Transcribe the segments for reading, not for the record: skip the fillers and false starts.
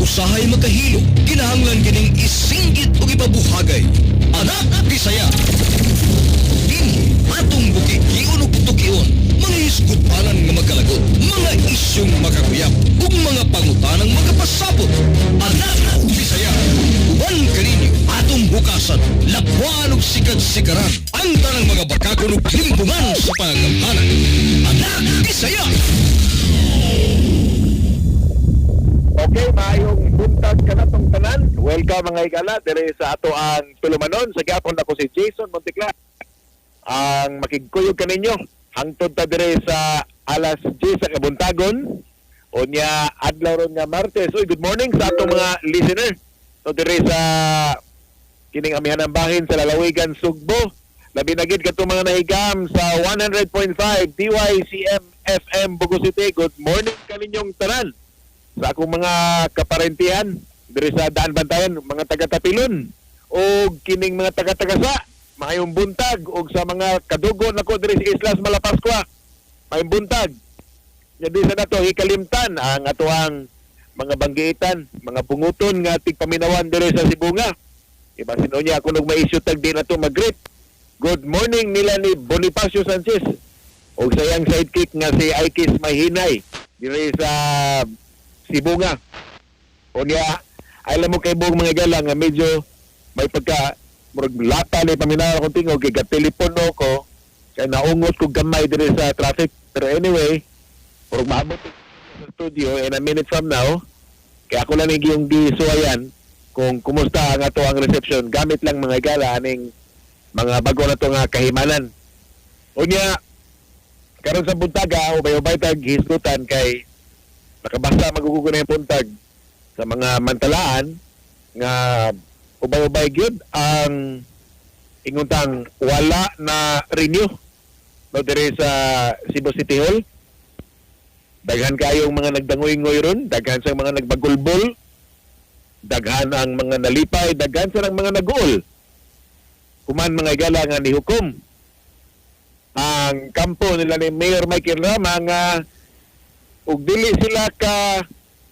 Usahay makahilo, kinahanglan kining isinggit ug ipabuhagay. Anak Bisaya. Dinhi atong bukikion ug tukion, mga hisgutanan nga magkalagot, mga isyong makakuyap, ug mga pangutanang makapasabot. Anak Bisaya. Uban kaninyo atong bukasan, lapuan ug sikad-sikaran, ang tanang mga bakakon ug limbungan sa pangagamhanan. Anak Bisaya. Okay, maayong buntag kanatong tanan. Welcome, mga higala, dire sa ato ang tulumanon. Sa gyapon ako si Jason Monticla. Ang makigkuyog kaninyo hangtod ta dire sa alas 10 sa kabuntagon. Unya adlaw ron nga Martes. Uy, good morning sa atong mga listener. So dire sa kining amihan ng bahin sa lalawigan Sugbo. Labi na gid katong mga nahigam sa 100.5 DYCM FM Bogo City. Good morning kaninyong tanan sa akong mga kaparentihan diri sa Daan Bantayan, mga taga-Tapilon o kining mga taga-Tagasa, maayong buntag, og sa mga kadugo nako diri sa Islas Malapascua, maayong buntag. Nya di sa nato hikalimtan ang atoang mga banggiitan, mga bunguton nga tigpaminawan diri sa Sibonga. Ibasin unya ako nung may issue tag di na to mag-greet. Good morning nila ni Bonifacio Sanchez og sa iyang sidekick nga si Aikis Mahinay diri sa Sibonga. Unya, alam mo kay buong mga gala nga medyo may pagka murag lata ni paminaw akong tingog kay gatelepono ko kay naungot ko gamay diri sa traffic. Pero anyway, murag maabot ko sa studio in a minute from now. Kaya ako lang yung gisuwayan kung kumusta ang ato ang reception gamit lang, mga gala, aning mga bago na to nga kahimanan. Unya, karon sa buntaga, ubay-ubay tag hisgutan kay nakabasa magugugo na yung buntag sa mga mantalaan nga ubay-ubay gyud ang inguntang wala na renew, no, diri sa Cebu City Hall. Daghan kayong mga nagdangoy-ngoy ron, daghan sa mga nagbagulbol, daghan ang mga nalipay, daghan sa mga naguol human, mga igala, nga nihukom ang kampo nila ni Mayor Michael Rama nga ug dili sila ka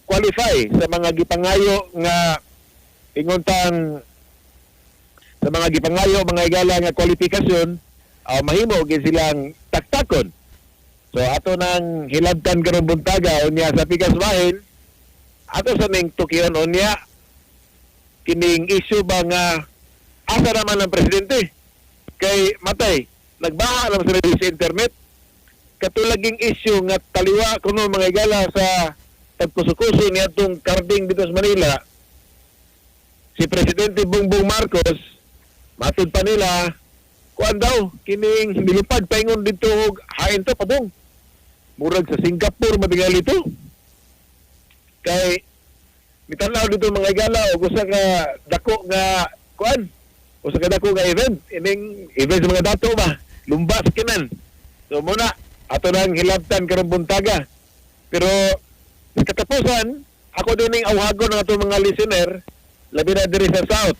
qualify sa mga gipangayo nga ingontang sa mga gipangayo, mga igala, nga kwalifikasyon, mahimo gid silang taktakon. So ato nang hilabtan karong buntaga. Unya sa pikas bahin ato sa ning tukion unya kining issue ba nga asa naman ang presidente kay matay nagbaha naman sila sa internet katulaging issue nga taliwa kuno, mga igala, sa pagkuso-kuso niadtong karding dito sa Manila. Si Presidente Bongbong Marcos, matud pa nila, kuan daw kining nilupad paingon dito og hain to padong murag sa Singapore matingali ito kay mitanaw dito, mga igala, og usa ka dako nga kuan, usa ka dako nga event, ining event sa mga dato ba, lumba sa kinan. So muna ato nang hilabtan karong buntaga. Pero sa katapusan, ako din ning awhagon ng atong mga listener, labi na diri sa South.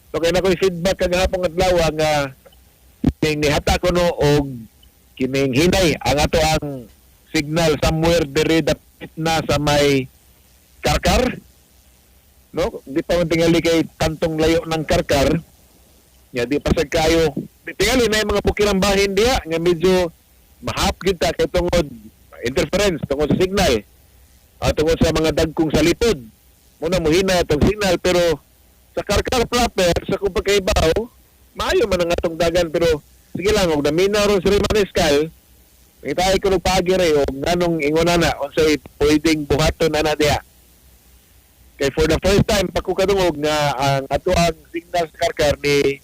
So kay na ko'y feedback kagahapon adlaw nga kining nihata ko no og kining hinay ang ato ang signal somewhere diri dapit na sa may Karkar, no? Di pa man tingali kay tantong layo ng Karkar nya, di pa sad kayo tingali na yung mga bukirang bahin diha nga medyo mahap gid ta kay tungod interference tungod sa signal at tungod sa mga dagkong salipod muna muhina itong signal. Pero sa Karkar proper, sa kung pagkaibaw, maayo man ang atong dagan. Pero sige lang, og naminaw ron si Maniscal, ngitay ko og paagi re og nganong ingon na unsay pwedeng buhaton na na diha kay for the first time pa ko kadungog nga ang ato ang signal sa Karkar ni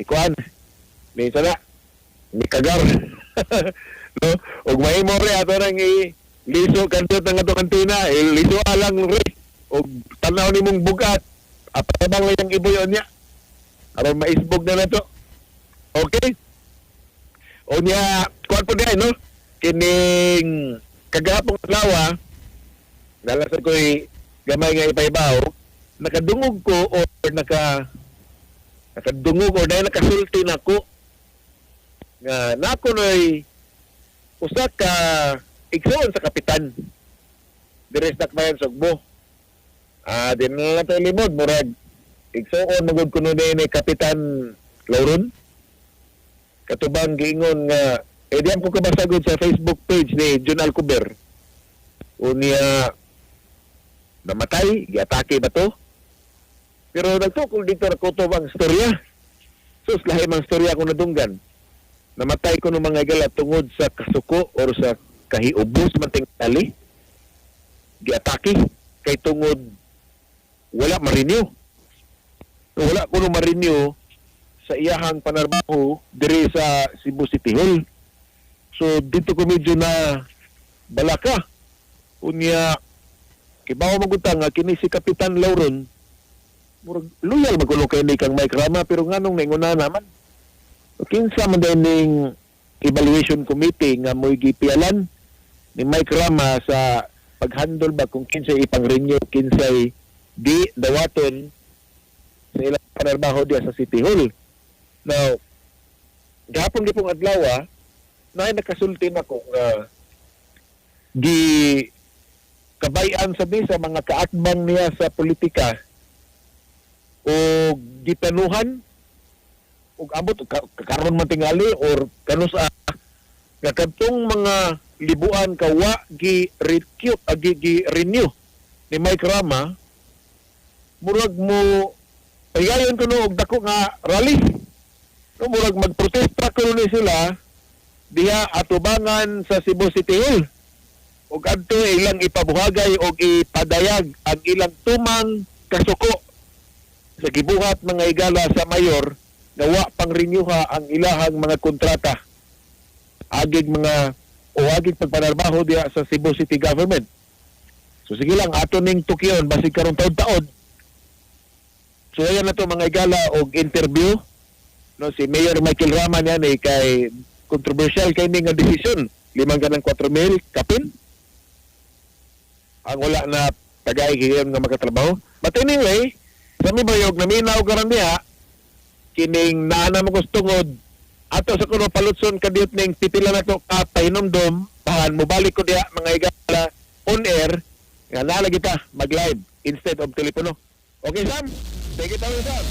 kuan ni sana ni kagar, no? Og mahimo re ato nang i liso kanto ng ato kantina, liso alang re og tanaw nimong bugat atabang lang yung ibuyon niya aron maisbog na nato. Okay, unya kuan po diay, no, kining kagahapong adlaw dala sa ko'y gamay nga ipaibaw, nakadungog ko or nakadungog or dahil nakasulti nako nga nako noy usa ka igsoon sa kapitan dire sa Dakbayan Sugbo. Di na lang tayo limod, murag igsuon magud kuno ni Kapitan Lauron. Katubang giingon nga eh diyan ko kabasagod sa Facebook page ni Jun Alcober. Unya namatay, giatake ba to? Pero nagtukol dito ra kutob ang storya. Sus, lahi mang storya akong nadunggan. Namatay ko ng mga higala tungod sa kasuko or sa kahiubos man tingali. Giatake kay tungod wala ma-renew. Wala ko no ma-renew sa iyahang panarbaho diri sa Cebu City Hall. So dito ko medyo na balaka. Unya kibaw man gud ta nga kini si Kapitan Lauron, murag loyal magulo kay ni kang Mike Rama, pero nganong nainguna naman? Kinsa man din ning evaluation committee nga mo'y gipialan ni Mike Rama sa paghandle ba kung kinsay ipang-renew, kinsay di dawaton sa ilang panarbaho diya sa City Hall? Now, gahapon gipong adlaw na nakasulti na ko nga gi kabayan sabi sa mga kaatbang niya sa politika o gitanuhan og abot karon man tingali or kanus-a nga kadtong mga libuan ka wa gi recute, gi, gi renew ni Mike Rama, murag mo pagayon kuno og dako nga rally, no? Murag magprotesta kuno ni sila diha atubangan sa Cebu City Hall ug adto ilang ipabuhagay og ipadayag ang ilang tumang kasuko sa gibuhat, mga higala, sa mayor nga wa pang renewha ang ilahang mga kontrata agig mga o agig pagpanarbaho diha sa Cebu City Government. So sige lang, ato ning tukyon basig karong taod-taod. So ayan na to, mga higala, og interview, no, si Mayor Michael Rama niya ni kay controversial kay ni nga desisyon, limang ganang 4 mil kapin ang wala na tagay hiyon nga makatrabaho. But anyway, sa mi bayog naminaw karon niya kining naa na mo tungod ato sa kuno palutson kadiyot ning pipila na to ka pahinomdom bahan mobalik ko diha, mga higala, on air nga naa lagi ta mag live instead of telepono. Okay Sam, take it away, Sam.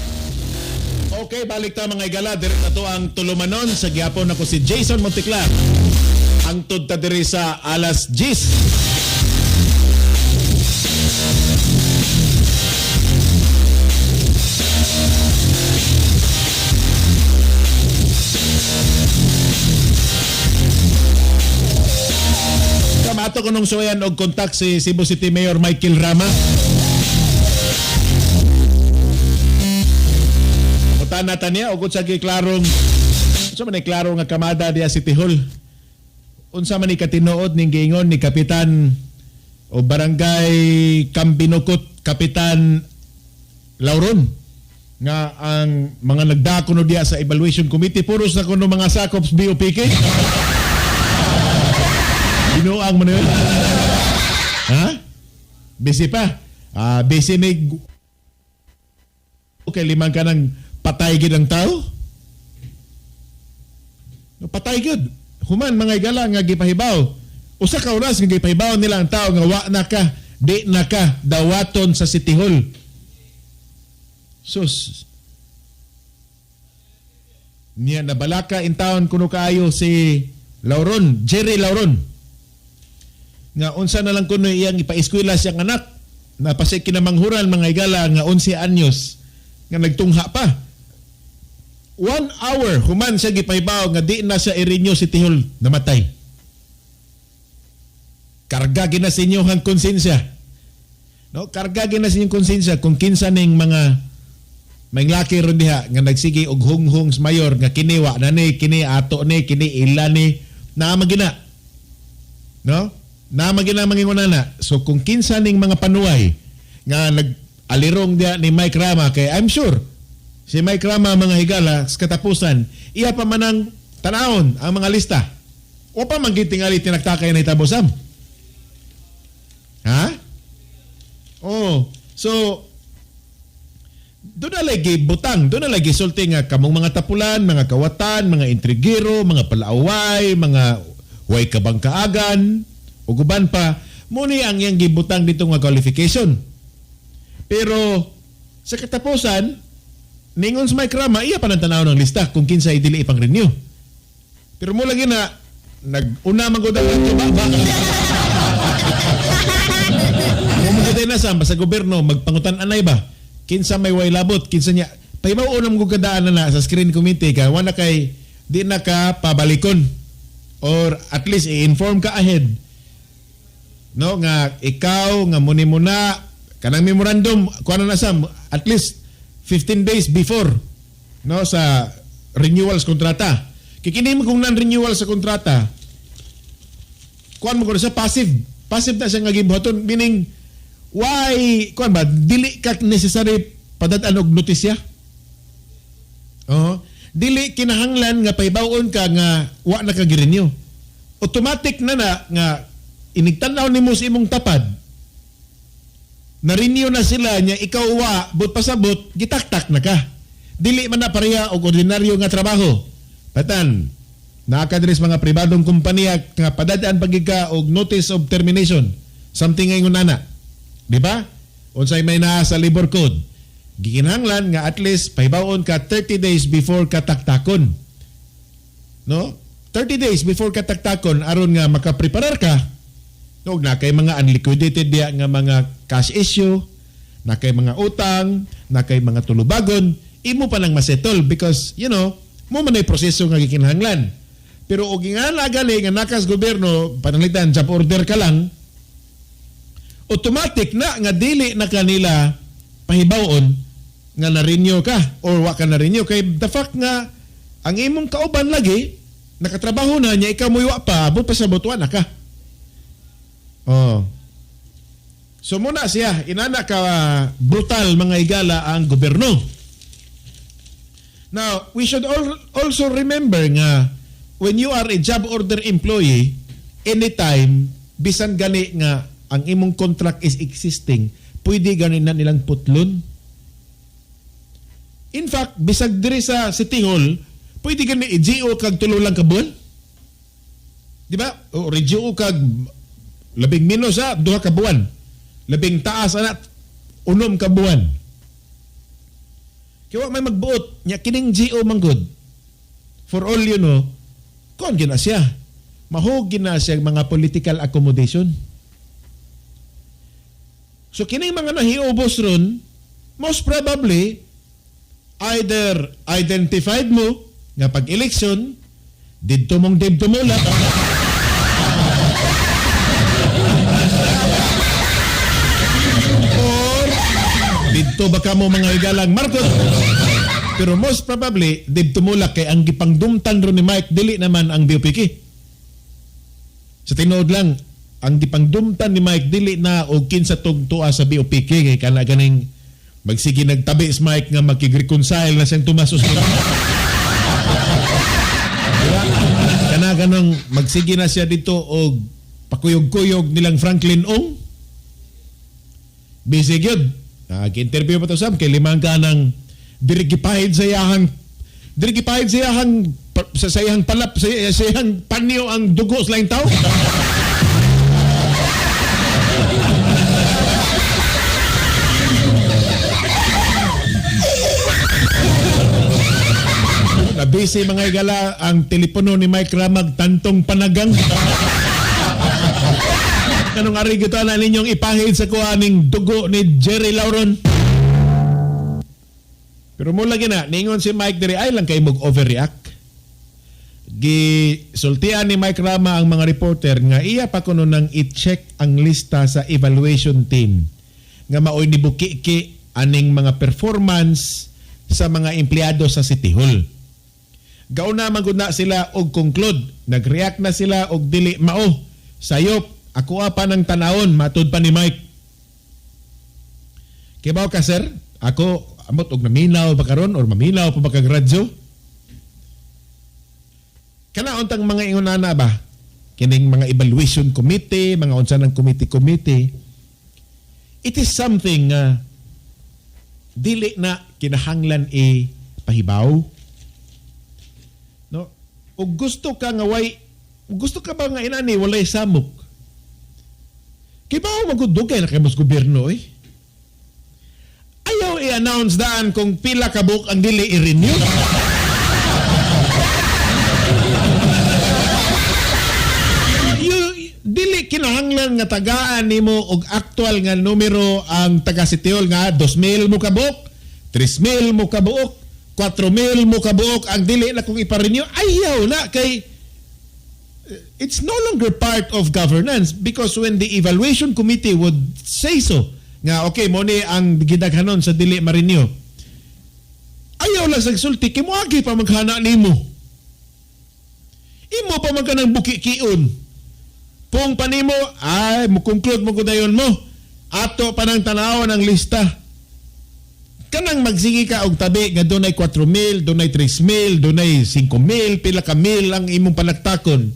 Okay, balik ta, mga higala. Direct na to ang tulumanon. Sa gyapon ako si Jason Monteclar. Hangtod ta diri sa alas 10. Kamato ko nung suwayan og contact si Cebu City Mayor Michael Rama. Mutana ta niya og unsa gyud klarong, unsa man ni klaro nga kamada diya City Hall. Unsa man ni katinuod ning giingon ni Kapitan o Barangay Cambinocot Kapitan Lauron nga ang mga nagdako no diya sa evaluation committee puros na kuno mga sakop sa BOPK. Binuang mo na yun? Ha? Busy pa? Ah, busy ni. Okay, limang ka ng patay gid ang tao? No, patay gid. Human, mga higala, nga gipahibaw. Usa ka oras nga gipahibaw nila ang tao nga wa na ka, di na ka dawaton sa City Hall. Sus. Niya nabalaka in town kuno kaayo si Lauron, Jerry Lauron. Nga unsa na lang kuno iyang ipaeskwela siyang anak na pasay kinamanghuran, mga higala, nga 11 anyos nga nagtungha pa. 1 hour human siya gipahibaw nga di na siya i-renew City Hall, namatay. Karga gina sa inyong konsensya. No, karga gina sa inyong konsensya kung kinsa ning mga may laki ron diha nga nagsige og hunghong sa mayor nga kini wa na ni, kini ato ni, kini ila ni, naa magina. No? Naa magina mangingon na. So kung kinsa ning mga panuway nga nag-alirong diha ni Mike Rama, kay I'm sure si Mike Rama, mga higala, sa katapusan iya pa man ang tanawon ang mga lista. O pa man tingali tinaktakay na itabo, Sam. Ha? Oh, so doon na lagi butang, doon na lagi sulti nga kamong mga tapulan, mga kawatan, mga intrigero, mga palaaway, mga way kabang kaagan, ug uban pa, muni ang iyang gibutang dito nga qualification. Pero sa katapusan, ningon sa Mike Rama, iya pa nang tanaw ng lista kung kinsa dili ipang renew. Pero mo lagi na nag-una man gud ang ba ba. Mo gud na sa basta gobyerno magpangutan anay ba? Kinsa may way labot, kinsa niya. Pahibaw unang gud kadaan na na sa screen committee ka, wala kay di na ka pabalikon or at least i-inform ka ahead, no, nga ikaw nga muni muna kanang memorandum kuan na sa at least 15 days before, no, sa renewals kontrata. Kay kini mo kung non-renewal sa kontrata, kuan mo ko sa passive passive na siya nga gibuhaton, meaning why kuan ba, dili ka necessary padad-an og notisya. Oo. Dili kinahanglan nga pahibaw-on ka nga wa na ka gi-renew. Automatic na na nga inigtan-aw nimo sa imong tapad. Na-renew na sila nya ikaw wa, but pasabot gitaktak na ka. Dili man na pareha og ordinaryo nga trabaho. Patan, naa ka diri sa mga pribadong kompanya nga padadaan pagid ka og notice of termination. Something nga ingon ana. Di ba? Unsay may naa sa labor code. Gikinahanglan nga at least pahibaw-on ka 30 days before ka taktakon. No? 30 days before ka taktakon aron nga makapreparar ka. No, na kay mga unliquidated diya nga mga cash issue, na kay mga utang, na kay mga tulubagon, imo pa nang masettle because, mo man ay proseso nga gikinahanglan. Pero og nga gali nga nakas gobyerno, pananglitan job order ka lang, automatic na nga dili na kanila pahibaw-on nga na-renew ka or wa ka na-renew. Kay the fact nga ang imong kauban lagi nakatrabaho na niya, ikaw mo'y wa pa, abot pa sa butuan na ka. Oh. So muna siya, inana ka brutal, mga igala, ang gobyerno. Now, we should all also remember nga when you are a job order employee, anytime, bisan gani nga ang imong contract is existing, pwede gani na nilang putlon. In fact, bisag diri sa City Hall, pwede gani i-GO kag 3 lang ka buwan. Di ba? O i-GO kag labing minus sa 2 ka buwan. Labing taas ana 6 ka buwan. Kaya wa may magbuot nya kining GO man gud. For all you know, kon gina siya. Mahog gina siya mga political accommodation. So kining mga nahiubos ron, most probably either identified mo nga pag election didto mong dibto mo lang, or didto ba ka mo, mga higalang Marcos. Pero most probably didto mo lang kay ang gipangdumtan ron ni Mike dili naman ang BOPK. Sa tinuod lang, ang gipangdumtan ni Mike dili na og kinsa tong tuwa sa BOPK, kay kana ganing magsige nagtabi si Mike nga makig-reconcile na siyang tumasos. Diba? Kana ganong magsige na siya dito og pakuyog-kuyog nilang Franklin Ong. Busy gyud. Nag-interview pa to Sam kay limang ka ng diri gipahid sa iyahang diri gipahid sa iyahang sa iyahang palap sa iyahang panyo ang dugo sa laing tao. Nabisi, mga igala, ang telepono ni Mike Ramag tantong panagang. Anong ari gito na ninyong ipahid sa kuhaning dugo ni Jerry Lauron? Pero mo lagi na, ningon si Mike diri ay lang kay mag overreact. Gisultian ni Mike Rama ang mga reporter nga iya pa kuno nang i-check ang lista sa evaluation team nga maoy ni bukiki aning mga performance sa mga empleyado sa City Hall. Gauna man gud na sila og conclude, nag-react na sila og dili mao. Sayop, ako pa ng tanawon, matud pa ni Mike. Kibaw ka, sir, ako amot og naminaw pa karon or maminaw pa ba kag radyo? Kana untang mga ingonana ba? Kining mga evaluation committee, mga unsa ng committee-committee. It is something nga dili na kinahanglan i pahibaw. No? O gusto ka nga way, gusto ka ba nga inani walay samok? Kibaw magud dugay na kay mas gobyerno eh. i-announce daan kung pila ka buok ang dili i-renew. You, dili kinahanglan nga tagaan nimo og aktual nga numero ang taga City Hall nga 2,000 mo kabuok, 3,000 mo kabuok, 4,000 mo kabuok ang dili na kung ipa-renew. Ayaw na kay it's no longer part of governance because when the evaluation committee would say so nga okay mo ni ang gidaghanon sa dili ma-renew, ayaw lang sa sulti kay moagi pa maghana nimo, imo pa man kanang bukikion pung panimo ay mo conclude mo dayon mo ato pa nang tanawon ang lista. Kanang magsige ka og tabi nga dunay 4,000, dunay 3,000, dunay 5,000, pila ka mil ang imong panagtakon.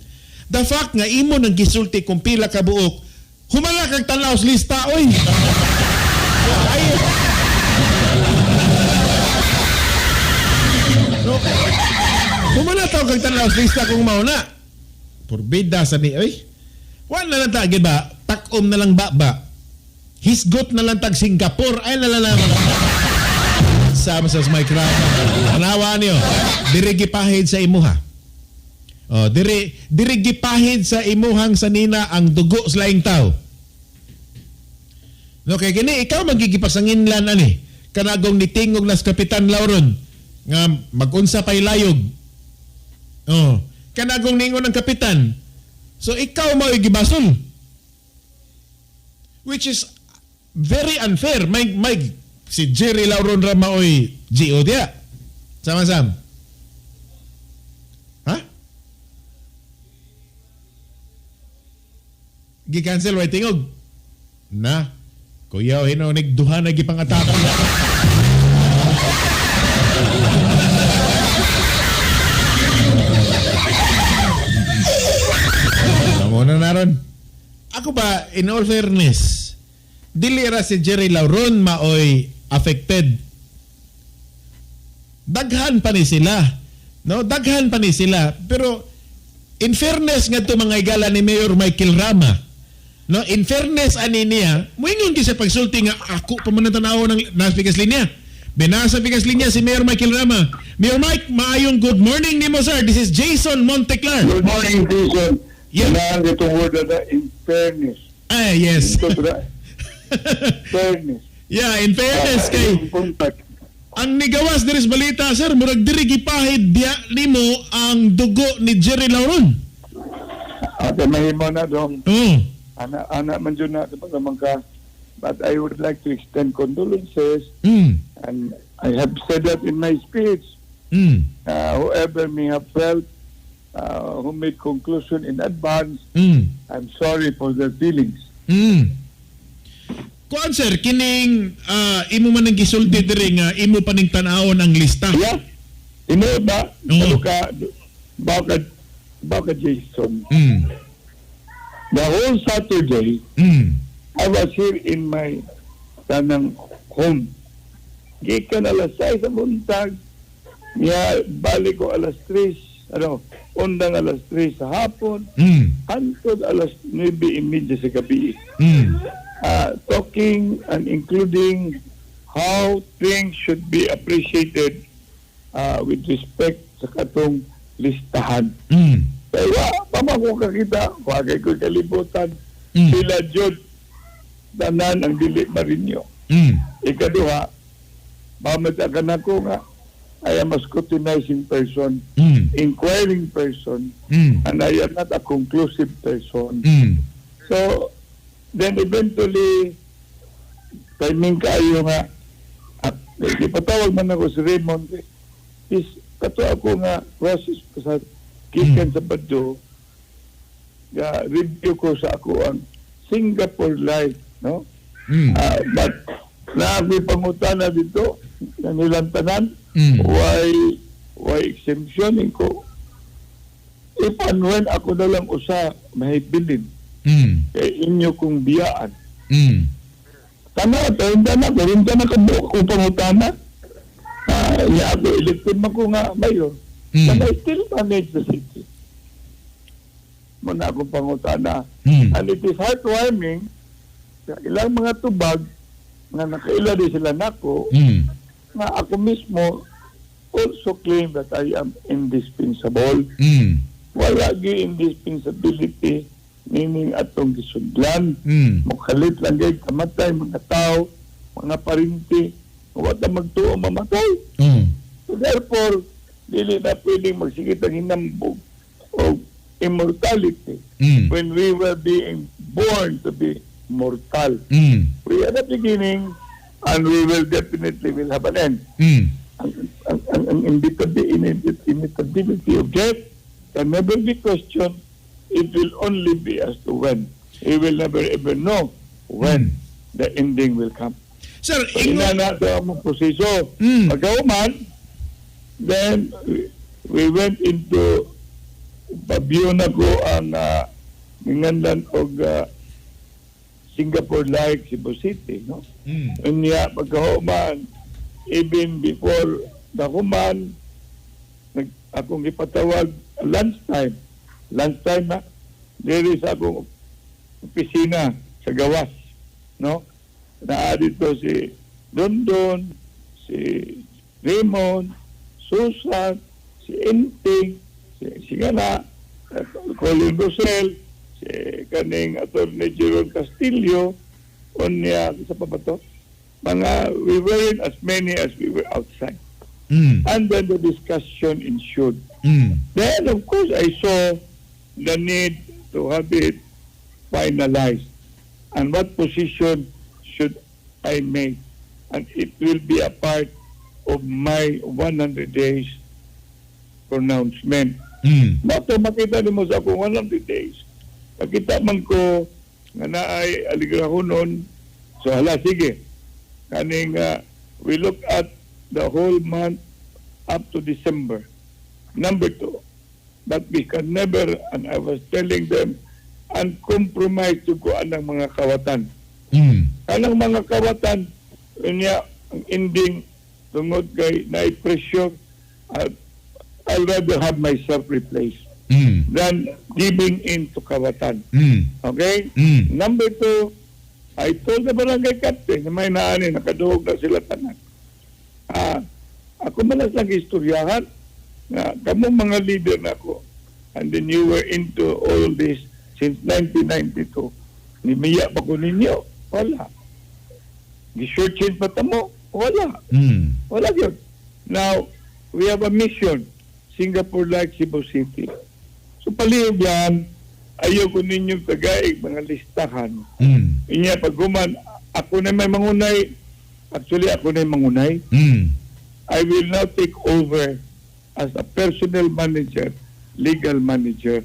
The fact nga imo nang gisulti kung pila ka buok, humala kag tan-aw sa lista, oy. Ay. No, humala taw kag tan-aw sa lista kung mao na. Porbida sa ni, oy. Wa na lang ta, gid ba? Takom na lang ba ba? Hisgot na lang tag Singapore. Ay, na lang naman. Sama sa Mike Rama. Tanawa niyo. Diri gipahid sa imuha. Oh, diri diri gipahid sa imuhang sanina ang dugo sa laing tao. No, kay kini ikaw magigipasanginlan ani. Kanagong nitingog nas Kapitan Lauron nga magunsa pay layog. Oh, kanagong ningon ang kapitan. So ikaw mao gibasol. Which is very unfair. May si Jerry Lauron ra maoy GO diya. Sama sam. Ha? Gi-cancel way tingog. Na. Kuya, hino nigduha na gipang-atake. Amo na naron. Ako ba, in all fairness, dili ra si Jerry Lauron maoy affected. Daghan pa ni sila. No, daghan pa ni sila. Pero in fairness nga to, mga igala, ni Mayor Michael Rama. No, in fairness ani niya, moingon gyud sa pagsulti nga ako pa man ang tanaw ng nasa pikas linya. Binasa pikas linya si Mayor Michael Rama. Mayor Mike, maayong good morning nimo, sir. This is Jason Monteclar. Good morning, Jason. Yeah. Kailangan itong word na in fairness. Ah, yes. Ito ba? Fairness. Yeah, in fairness kay Yung contact. Ang nigawas diri sa balita, sir, murag diri gipahid diya nimo ang dugo ni Jerry Lauron. Ate, mahimo na dong. Oh. Ana, ana man dyan na, diba naman ka. But I would like to extend condolences and I have said that in my speech. Whoever may have felt, who made conclusion in advance, I'm sorry for their feelings. Kuan, sir, kining imo man ang gisulti diri nga imo pa ning tan-awon ang lista. Yeah. Ino ba? Oo. Ano ka, baka Jason. The whole Saturday, I was here in my tanang home. Gikan alas 6 sa buntag, niya balik ko alas 3, ano, undang alas 3 sa hapon, hantod alas 9:30 sa gabi. Talking and including how things should be appreciated with respect sa katong listahan. Kaya wa, pa man ko kakita, wa kay ko kalibutan, sila jud tanan ang dili ma-renew. Ikaduha, pamatakan ako nga, I am a scrutinizing person, inquiring person, and I am not a conclusive person. So, then eventually, timing kayo nga, at ipatawag man ako si Raymond, is kato ako nga process ko sa gikan sa Bado, nga review ko sa ako ang Singapore Life, no? Ah, but naako'y pangutana dito, nanilang tanan, why exemption ko? If and when ako na lang usa mahibilin, kay inyo kong biyaan. Tama, pero hindi na, pero hindi na ko pangutana. Ah, niya ako, elected man ko nga mayor. But I still manage the city. Muna akong pangutana. And it is heartwarming sa ilang mga tubag. Nga nakaila di sila nako nga ako mismo also claim that I am indispensable. Wala gi indispensability meaning atong gisudlan. Mukalit lang gay kamatay mga tao, mga parinti, wa ta magtuo mamatay. So therefore, dili na pwedeng magsigit ang hinambog o immortality when we were being born to be mortal. We are the beginning and we will definitely will have an end. Ang inevitability of death can never be questioned. It will only be as to when. He will never ever know when the ending will come. Sir, So, ina na ito ang proseso. Pagkauman, then we went into pabyo na ko ang minganlan og Singapore-like Cebu City, no? Unya, pagkahuman, even before the human, akong ipatawag lunchtime. Lunchtime na, diri sa akong opisina sa gawas, no? Naa dito si Dondon, si Raymond, Susan, si Inting, si Ngana, Colin Rosel, si kaning Attorney Jerome Castillo, unya, isa pa ba to? Mga, we weren't as many as we were outside. And then the discussion ensued. Then, of course, I saw the need to have it finalized. And what position should I make? And it will be a part of my 100 days pronouncement. Mato makita nimo sa akong 100 days. Makita man ko nga naay aligrahonon. So hala, sige. Kaning we look at the whole month up to December. Number two, but we can never, and I was telling them, uncompromise to ko anang mga kawatan. Anang mga kawatan, unya, ang ending, tungod kay na pressure, I'd rather have myself replaced than giving in to kawatan. Okay? Number two, I told the barangay captain na may naani, nakaduhog na sila tanan. Ako man lang istoryahan na kamo mga leader na ako. And then you were into all this since 1992. Nimiya pa ko ninyo? Wala. Gi-short change pa ta mo? Wala. Wala yun. Now, we have a mission. Singapore like Cebu City. So palihog yan, ayaw ko ninyong tagaig mga listahan. Inya pag human, ako na may mangunay. Actually, ako na may mangunay. I will now take over as a personal manager, legal manager.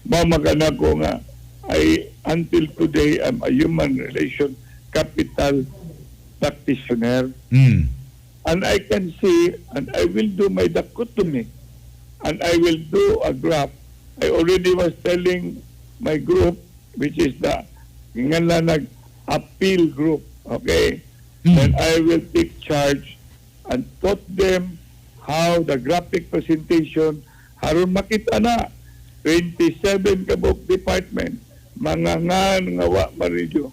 Mamagana ko nga, I, until today, I'm a human relation capital practitioner. And I can see, and I will do my dichotomy, and I will do a graph. I already was telling my group, which is the nga nag appeal group, okay? And I will take charge and taught them how the graphic presentation haron makita na 27 kabuk department mga nga nga wa maridyo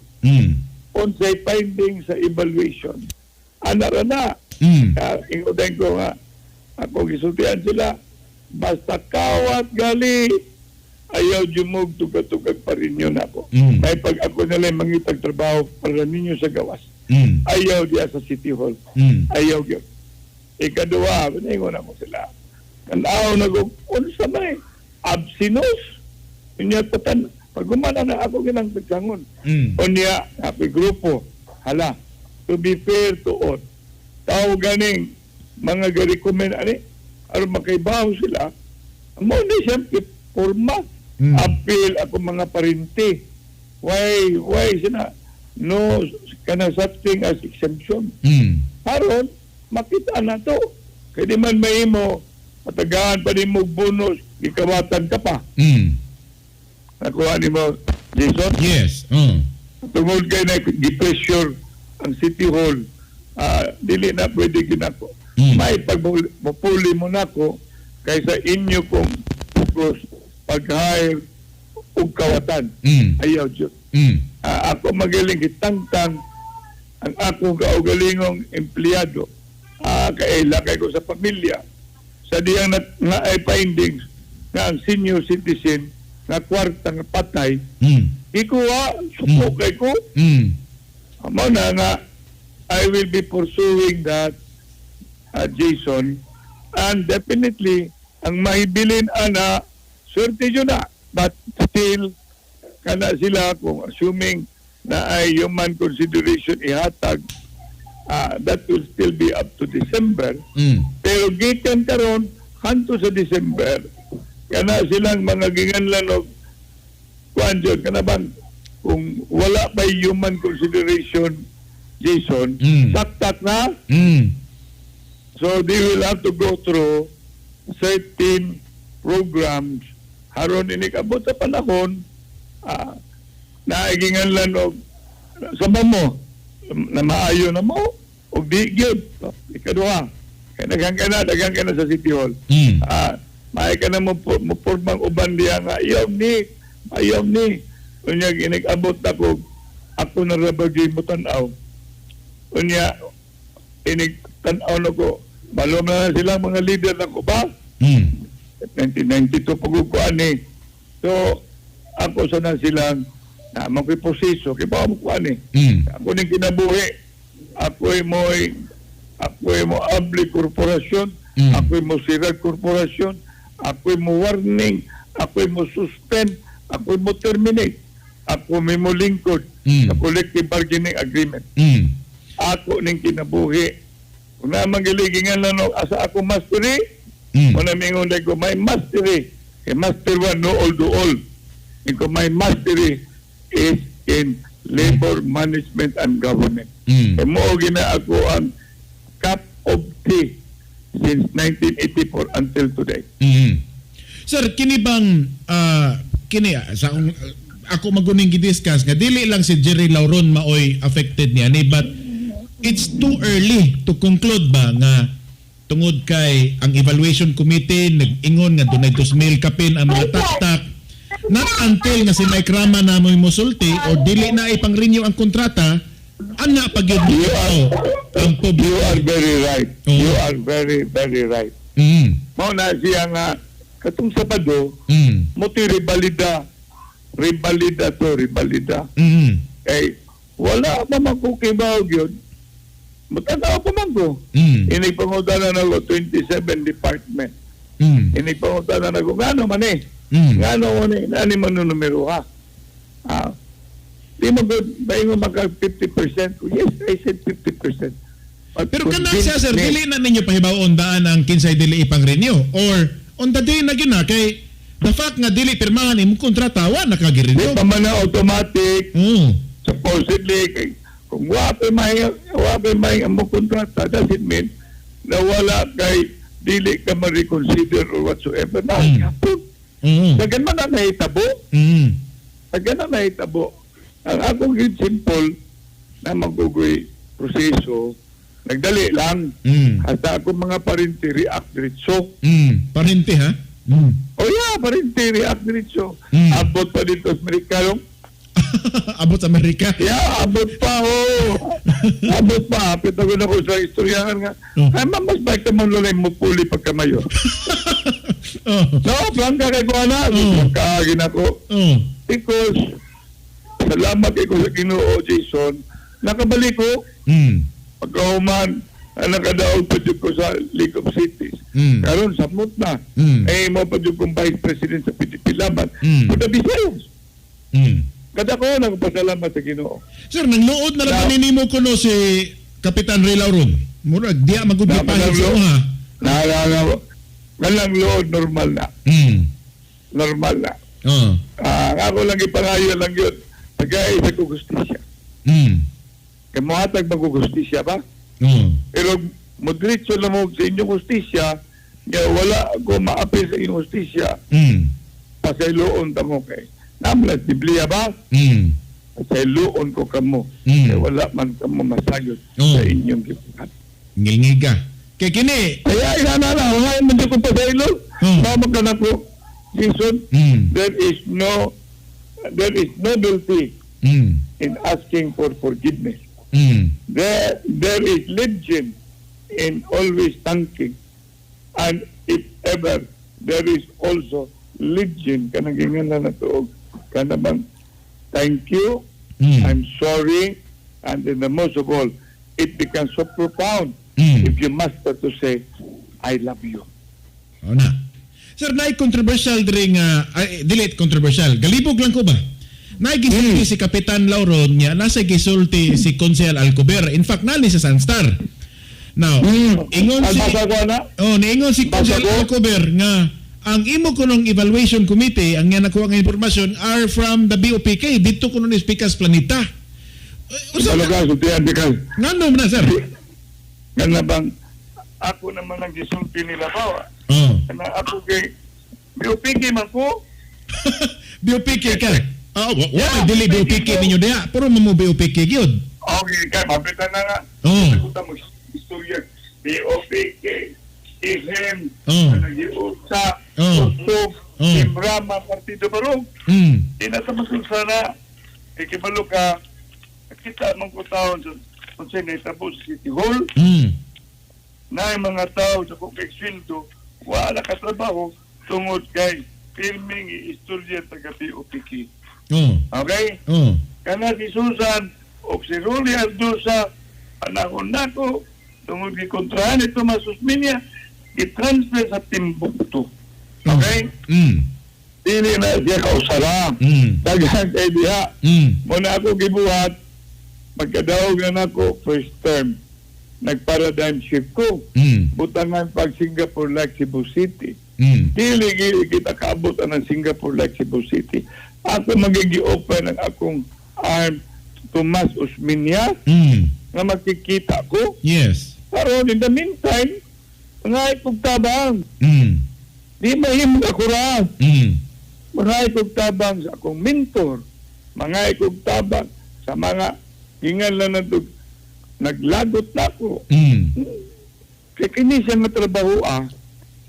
unsay finding sa evaluation, ana ra na. Ingon ko nga ako gisultian sila, basta kawat gali ayaw jumog tugag-tugag pa rin yun ako. May pag ako nila mangitag trabaho para ninyo sa gawas. Ayaw diya sa City Hall. Ayaw gyud. Ikaduha, ingon ako sila. Kanaw na ko, unsa may absinos. Unya tatan, pag gumana na ako ginang pagsangon. Unya, happy grupo. Hala, to be fair to all. Tao ganing mga ga-recommend ani aron makaibaw sila. Mo ni siyempre forma. Appeal ako mga parinti. Why sina no kana such thing as exemption. Aron makita na to. Kaya di man mahimo patagaan pa nimo bonus, gikawatan ka pa. Nakuha nimo, Jason? Yes. Tungod kay na gi-pressure ang City Hall, dili na pwede ginako. May pagpuli mo nako kaysa inyo kong focus pag-hire og kawatan. Ayaw jud. Ako magaling gitangtang. Ang akong kaugalingong empleyado, kaila kay ko sa pamilya. Sa diyang na, nga ay findings nga ang senior citizen nga kwarta nga patay, ikuha, suko kay ko. Mao na nga I will be pursuing that, Jason, and definitely ang mahibilin ana, swerte yun na, but still kana sila, kung assuming na ay human consideration ihatag, that will still be up to December, pero gikan karon hanto sa December, kana silang mga ginganlan og kuan jud, kana bang kung wala pa human consideration, Jason, saktak na. So they will have to go through certain programs haron inikabot sa panahon naiginganlan og sa mo na maayo na mo o di gyud. Ikaduha kay daghan ka na sa City Hall. Maay ka na mo pormang uban diya nga ayaw ni, ayaw ni. Unya inig-abot ako, ako na ra ba gyud mo tan-aw. Unya inig tan-aw na ko, balom na silang mga leader na ko ba? 1992 pagkukuan eh. So ako sa na silang na mo ko'y proseso kay ba mo kuan eh. Ako ning kinabuhi. Ako'y mo abli korporasyon, ako'y mo sirag korporasyon, ako'y mo warning, ako'y mo suspend, ako'y mo terminate, ako may mo lingkod sa collective bargaining agreement. Ako ning kinabuhi. Kung naman giligingan lang no, asa ako mastery, mm, mingon ko, my mastery, kay master one, no all do all. Iko my mastery is in labor management and government. Kay mo gina ako ang cup of tea since 1984 until today. Sir, kini bang kini sa akong ako maguning gidiscuss nga dili lang si Jerry Lauron maoy affected niya ni, but it's too early to conclude ba nga tungod kay ang evaluation committee nag-ingon nga dunay 2,000 kapin ang mga taktak, not until nga si Mike Rama na mo'y mosulti o dili na ipang-renew ang kontrata ana pag yun You are, ang publiko. You are very right. Oo. You are very, very right. Mao na siya nga katong Sabado, mo ti ribalida. Ribalida to, ribalida. Kay wala pa man ko kibaw yun. Matanaw pa man ko. Inig pangutana na ko 27 department. Inig pangutana na ko ngano man eh. Ngano man eh, nani man no numero ha. Di mo good, ba maka 50%? Yes, I said 50%. But Pero kanang siya, sir, convince me. dili na ninyo pahibaw-on daan ang kinsay dili ipang renew or on the day na gina kay the fact nga dili pirmahan imong kontrata, wa na Di ka-renew. pa man na automatic. Supposedly, kay, kung wa pa'y may ang mo kontrata, does it mean na wala kay dili ka ma-reconsider or whatsoever? Na, Dagan man na nahitabo. Dagan na nahitabo. Ang akong gid simple na magugoy proseso, nagdali lang. Hasta ako mga parinti react diretso. Parinti ha? Oh yeah, parinti react diretso. Abot pa dito sa Amerikano. Abot sa Amerika. Yeah, abot pa, oh. Abot pa. Hapit ako na ko sa istoryahan nga. Ay, ma'am, mas bike ka man lalay mo puli pagkamayo. No, plangka kay ko na. Kaagin ako. Because, salamat kay ko sa Ginoo, Jason. Nakabalik ko. Pagkahuman, ang nakadaog pa jud ko sa League of Cities. Karon samot na. Eh, mo pa jud kong Vice President sa PDP Laban. For the Visayas. Kada ko, nagpasalamat sa Ginoo. Sir, nangluod na lang nimo kuno si Kapitan Ray Lauron. Murag diya magud Na, gipahid sa ha. Naalala ko. Walang load, normal na. Normal na. Ah, ako lang ipangayo lang yun. Pagkaya sa kugustisya. Kaya muhatag magugustisya ba? Pero modiretso lang mo sa inyong hustisya, nga wala ko maapil sa inyong hustisya, pasayloon ta mo kay. Namlas Biblia ba? Pasayloon ko kamo. Kaya wala man kamo masayod sa inyong gibuhat. Ngilngiga. Kay kini. Kaya ina na na, wala man di ko pasaylo. Mama ka na ko. Jason, there is no guilty in asking for forgiveness. There is legend in always thanking. And if ever there is also legend, kanang gingan na tuog, kanang thank you, I'm sorry, and then the most of all, it becomes so profound if you master to say, "I love you." O na. Sir, naay controversial diri nga ay, delete controversial. Galibog lang ko ba? Naay gisulti si Kapitan Lauro niya, nasa gisulti si Konsehal Alcober. In fact, nani sa Sunstar. Now, ingon si Albasa ko na. Oh, niingon si Basa Konsehal ko. Alcober nga ang imo kunong evaluation committee, ang nga nakuha nga impormasyon are from the BOPK dito kuno ni Pikas Planeta. Eh, unsa Talaga, sultihan di ka. Ngano man na, sir? Nga bang, ako naman ang gisulti nila ba? Oh. Na ako kay, BOPK man ko. BOPK ka. Oh, wa Yeah, dili BOPK ninyo diha. Puro mo mo BOPK gyud. Okay, kay mapitan na nga. Oh. Kita mo istorya. BOPK, IHM, nag-iusa, Usok, Imrama, Partido Barong. Di na sa sana, ikibalo ka, kita mong kutaon sa kung sino itabo sa City Hall, na yung mga tao sa kung sweldo, wala ka trabaho tungod kay pirming iistorya taga BOPK. Okay? Oh. Kana si Susan o si Rolly Ardusa, panahon nako, tungod gikontrahan ni Tomas Osmeña, i-transfer sa Timbuktu. Okay? Dili na siya kausara. Daghan kay diha. Muna ako gibuhat, magkadaog na nako first term. Nag-paradigm shift ko. Butangan pag Singapore like Cebu City. Dili gili kita kaabot ang Singapore like Cebu City. Ako magigi open ang akong arm to Tomas Osmeña nga makikita ko. Pero in the meantime, mga kog tabang. Di mahimong ako ra. Mga kog tabang sa akong mentor. Mga kog tabang sa mga gingan lang na naglagot na ako. Kaya kini siya nga trabaho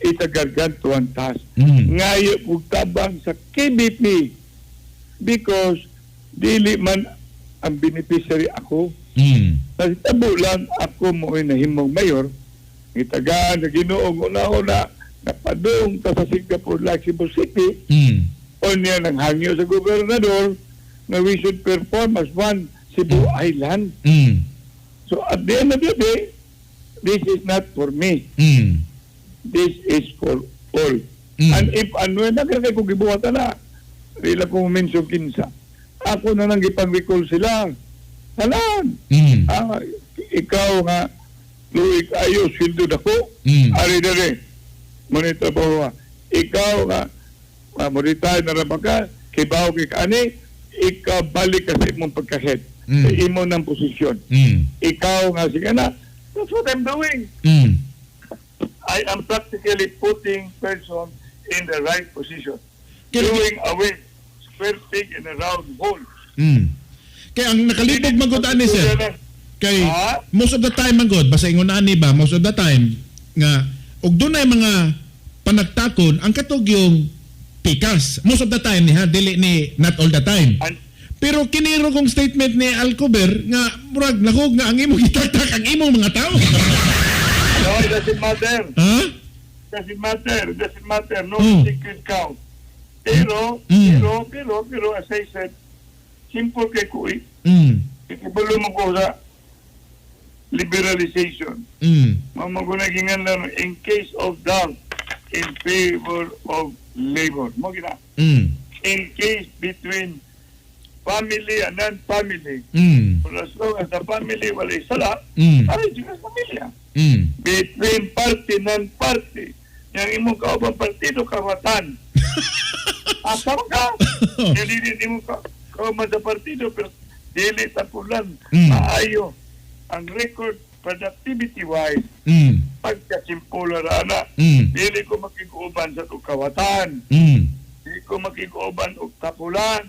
is a gargantuan task. Ngayo kog tabang sa KBP because dili man ang beneficiary ako. Nasitabo lang ako mo ay nahimong mayor. Gitagaan na Ginoong una-una napadung ta sa Singapore like Cebu City. O niya nang hangyo sa gobernador na we should perform as one Cebu Island. So at the end of the day, this is not for me. This is for all. And if ano na kay kung gibuhatan na, di lang ko mention kinsa. Ako na lang gipang-recall sila. Tanan. Ah, ikaw nga luwig ayo sweldo dako. Ari dere. Muna trabaho ka. Ikaw nga mo retire na ra ba ka, kibaw kay ka ani, ikaw balik ka sa imong pagka-head. Sa imo ng posisyon. Ikaw nga sige na. That's what I'm doing. I am practically putting person in the right position. Doing away square peg in a round hole. Kaya ang nakalibog magod ani, sir. Kay Ha? most of the time man gud, basta ingon ani ba, most of the time nga og dunay mga panagtakon ang katog yung pikas. Most of the time ni ha, dili ni not all the time. And, Pero kiniro kong statement ni Alcober nga murag lahog nga ang imong gitaktak ang imong mga tao. No, it doesn't matter. Ha? Doesn't matter. Doesn't matter. No secret count. Pero, pero, pero, pero, as I said, simple kay kuy. Ikibalo mo ko sa liberalization. Mamagunagingan lang in case of doubt in favor of labor. Mo gina. In case between family and non-family. For as long as the family wala sala, ay, sa pamilya. Between party non-party. Yang imong kaubang partido, kawatan. Asa ka? Yung dili imong kauban sa partido, pero dili tapulan, maayo. Ang record productivity-wise, pagkasimpula ra na. Dili ko makiguban sa kawatan. Dili ko makiguban og tapulan.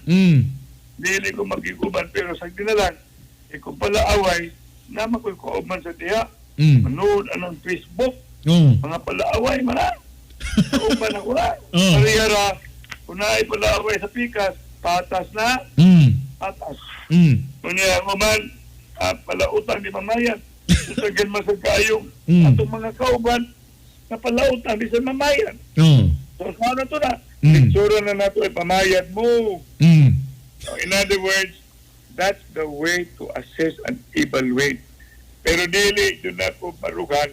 Dili ko makiguban pero sa dinalang, ikaw pala away, nama ko'y kauban sa diha. Manood anong Facebook, mga palaaway man na. Kauban ako na. Pareha ra, kung naay palaaway sa pikas, patas na, patas. Kunya ako man, Palautan di mamayat. Sa man sa kayong atong mga kauban na palautan di sa mamayat. So sa na to na, picture na nato ay pamayat mo. So, in other words, that's the way to assess and evaluate. Pero dili jud nako barugan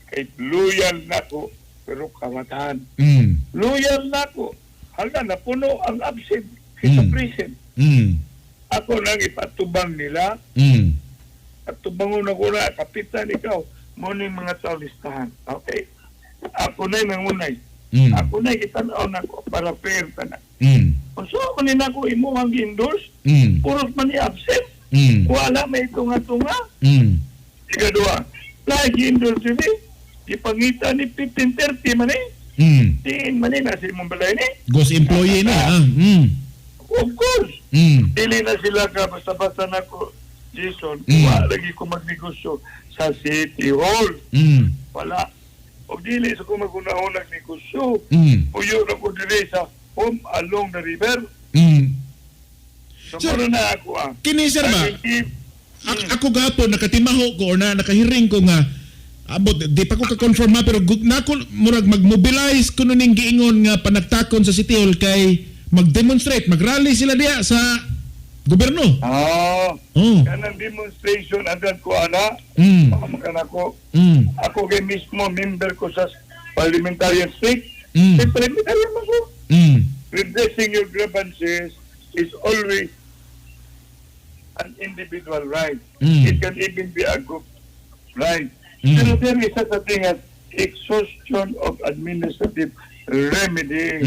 kay loyal nako pero kawatan. Loyal nako. Hala, napuno ang absent sa prison. Ako nang ipatubang nila at tubangon ako na, kapitan ikaw, mo ning mga tao listahan. Okay. Ako na'y nangunay. Ako na'y itanaw nako para fair tanan. So ako ni nako imo ang endorse, puros man ni absent. Wala may tunga-tunga. Ikadua, lagi endorse ni ipangita ni 1530 man eh. Tiin man eh, nasa imong balay ni. Ghost employee na. Ah. Of course. Dili na sila ka basta-basta nako, Jason, wala lagi ko magnegosyo sa City Hall. Wala. O dili sa ko magunahon nagnegosyo. Puyo na ko dili sa home along the river. So, Sir, muna na ako ah. Kini sir ba? I give- Ako gapon nakatimaho ko or na nakahiring ko nga abot di pa ko ka-confirm ha, pero nako murag mag-mobilize kuno ning giingon nga panagtakon sa City Hall kay mag-demonstrate, mag-rally sila diha sa gobyerno. Ah, Oh. kanang demonstration agad ko ana. Pamakan ako. Ako kay mismo member ko sa parliamentarian street. Kay parliamentarian mo ko. Redressing your grievances is always an individual right. It can even be a group right. Pero there is such a thing as exhaustion of administrative remedy.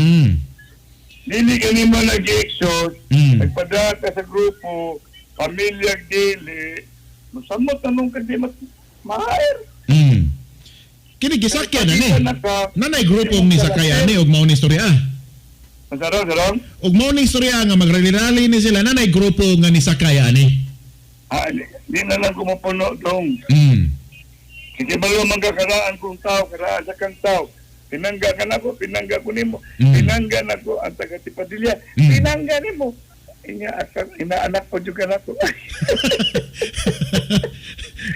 Dili ka nimo nag-exhaust, nagpadala ka sa grupo, pamilya dili, masamot anong ka di ma-hire. Kini gisakyan na ni. Nakita na ka. Nanay grupo ni sakay ani og mao ni istorya. Ah. Masarong, sarong? Og mao ni istorya nga magrally-rally ni sila, nanay grupo nga ni sakay ani. Ah, di na lang kumupuno dong. Kasi balo man ka karaan kong tao, karaan sa kang tao. Pinangga ka na ko, pinangga ko nimo. Pinangga na ko ang taga Tipadilla. Pinangga nimo. Inya inaanak ko juga nako.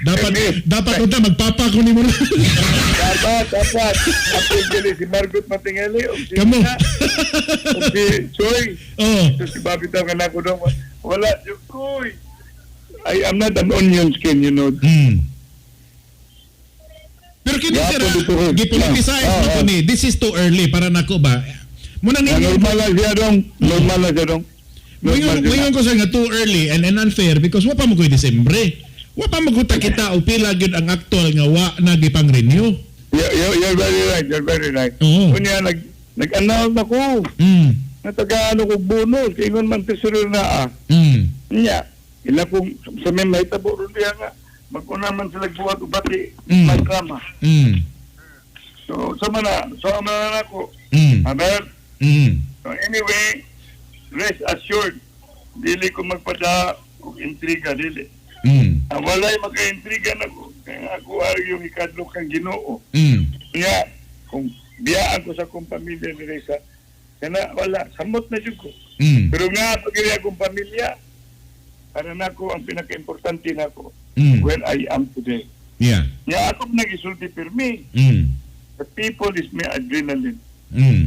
Dapat Eh, dapat unta magpapa ko nimo. Dapat, dapat. Ako dili si Margot Matingeli o si Kamo. Nina, o si Choi. Oh. Ito si Bobby daw ka nako dong. Wala, Diyos ko. I am not an onion skin. Pero kini Yeah, sir, politiko. gipoliticize na ko ni. This is too early para nako ba. Muna Na ninyo normal lang siya dong. Normal lang siya dong. Normal Moingon siya. moingon ko sir nga too early and unfair because wa pa mo ko'y Disyembre. Wa pa mo ko kita o pila gyud ang actual nga wa na gipang-renew. You're very right. You're very right. Oo. Kunya, nag-announce ako. Natagaano kong bonus. Ingon man treasurer na ah. Nya, ila kong sa may mahitabo ron diya nga. Maguna man sila buhat ubati. May drama. So, sama na. So, ama na ako. Aber, so anyway, rest assured, dili ko magpada og intriga, dili. Ah, walay maka-intriga na ko. Kaya ako ay yung ikadlok kang Ginoo. Nga, kung biyaan ko sa akong pamilya ni Reza, kana wala, samot na jud ko. Pero nga, pag akong pamilya, para nako ang pinaka-importante nako, where I am today. Nga, ako nag-isulti pirmi. The people is my adrenaline,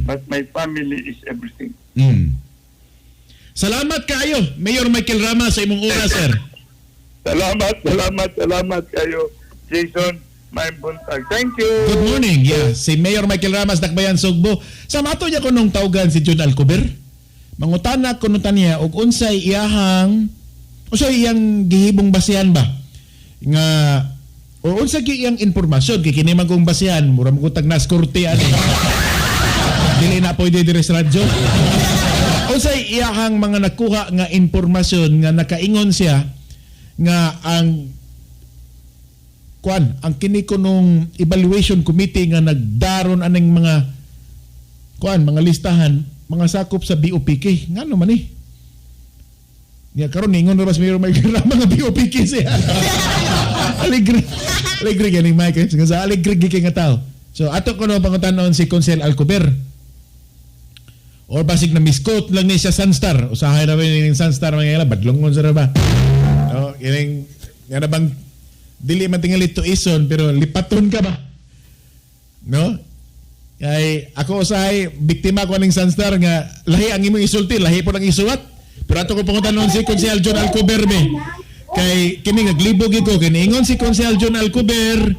but my family is everything. Salamat kaayo, Mayor Michael Rama, sa imong oras, sir. Salamat, salamat, salamat kayo, Jason. Maayong buntag. Thank you. Good morning. Yeah, si Mayor Michael Ramas Dakbayan Sugbo. Sa mato niya kunong tawgan si June Alcober. Mangutana kuno ta niya og unsay iyahang unsay iyang gihibong basihan ba nga o unsa gyud iyang impormasyon kay kini man kong basihan mura mo tag nas korte ani. Dili na pwede diri sa radyo. Unsay iyahang mga nakuha nga impormasyon nga nakaingon siya nga ang kuan ang kini kunong evaluation committee nga nagdaron aning mga kuan mga listahan mga sakop sa BOPK ngano man eh niya karon ningon ra ba si Mayor Michael Rama nga BOPK siya. Alegre alegre ganing Michael nga sa alegre gyud kay nga tao. So ato kuno pangutanon si Consel Alcober or basig na misquote lang ni siya Sunstar. Usahay na ba yung Sunstar mga ila badlongon sa ra ba. Oh, kining Nga na bang dili man tingali tuison pero lipaton ka ba? No? Kay ako usahay biktima ko ning Sunstar nga lahi ang imong isulti, lahi po ang isuwat. Pero ato ko pangutanon si Konsehal John Alcober be. Kay kini naglibog ko kini ingon si Konsehal John Alcober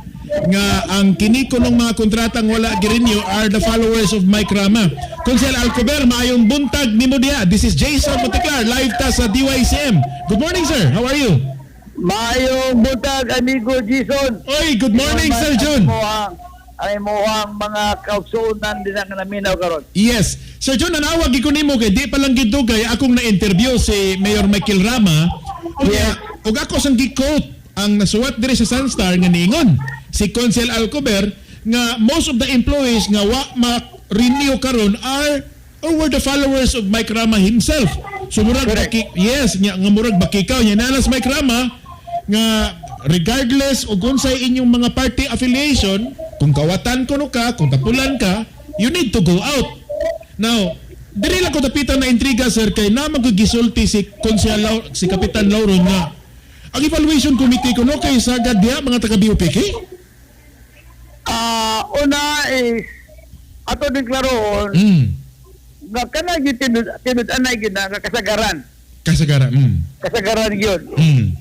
nga ang kini kunong mga kontratang wala girenew are the followers of Mike Rama. Konsehal Alcober, maayong buntag nimo diha. This is Jason Monteclar, live ta sa DYCM. Good morning, sir. How are you? Maayong buntag, amigo Jason. Oy, good morning, Sir John. Ang imuhang mga kaugsuonan din ang naminaw karon. Yes. Sir John, nanawag ko nimo kay di pa lang gid dugay akong na-interview si Mayor Michael Rama. Ug Yes. ug ako sang gi-quote ang nasuwat diri sa Sunstar nga niingon si Consel Alcober nga most of the employees nga wa ma-renew karon are or were the followers of Mike Rama himself. So murag Correct. baki, yes, nya nga murag bakikaw nya nalas Mike Rama nga regardless og unsay inyong mga party affiliation, kung kawatan kuno ka, kung tapulan ka, you need to go out. Now, diri lang ko dapitan na intriga, sir, kay naman ko gisulti si Konsehal si Kapitan Lauron nga ang evaluation committee kuno kay sagad diha mga taga BOPK. Una is ato din klaroon nga kana gyud tinud-anay gyud na nga kasagaran. Kasagara. Kasagaran gyud.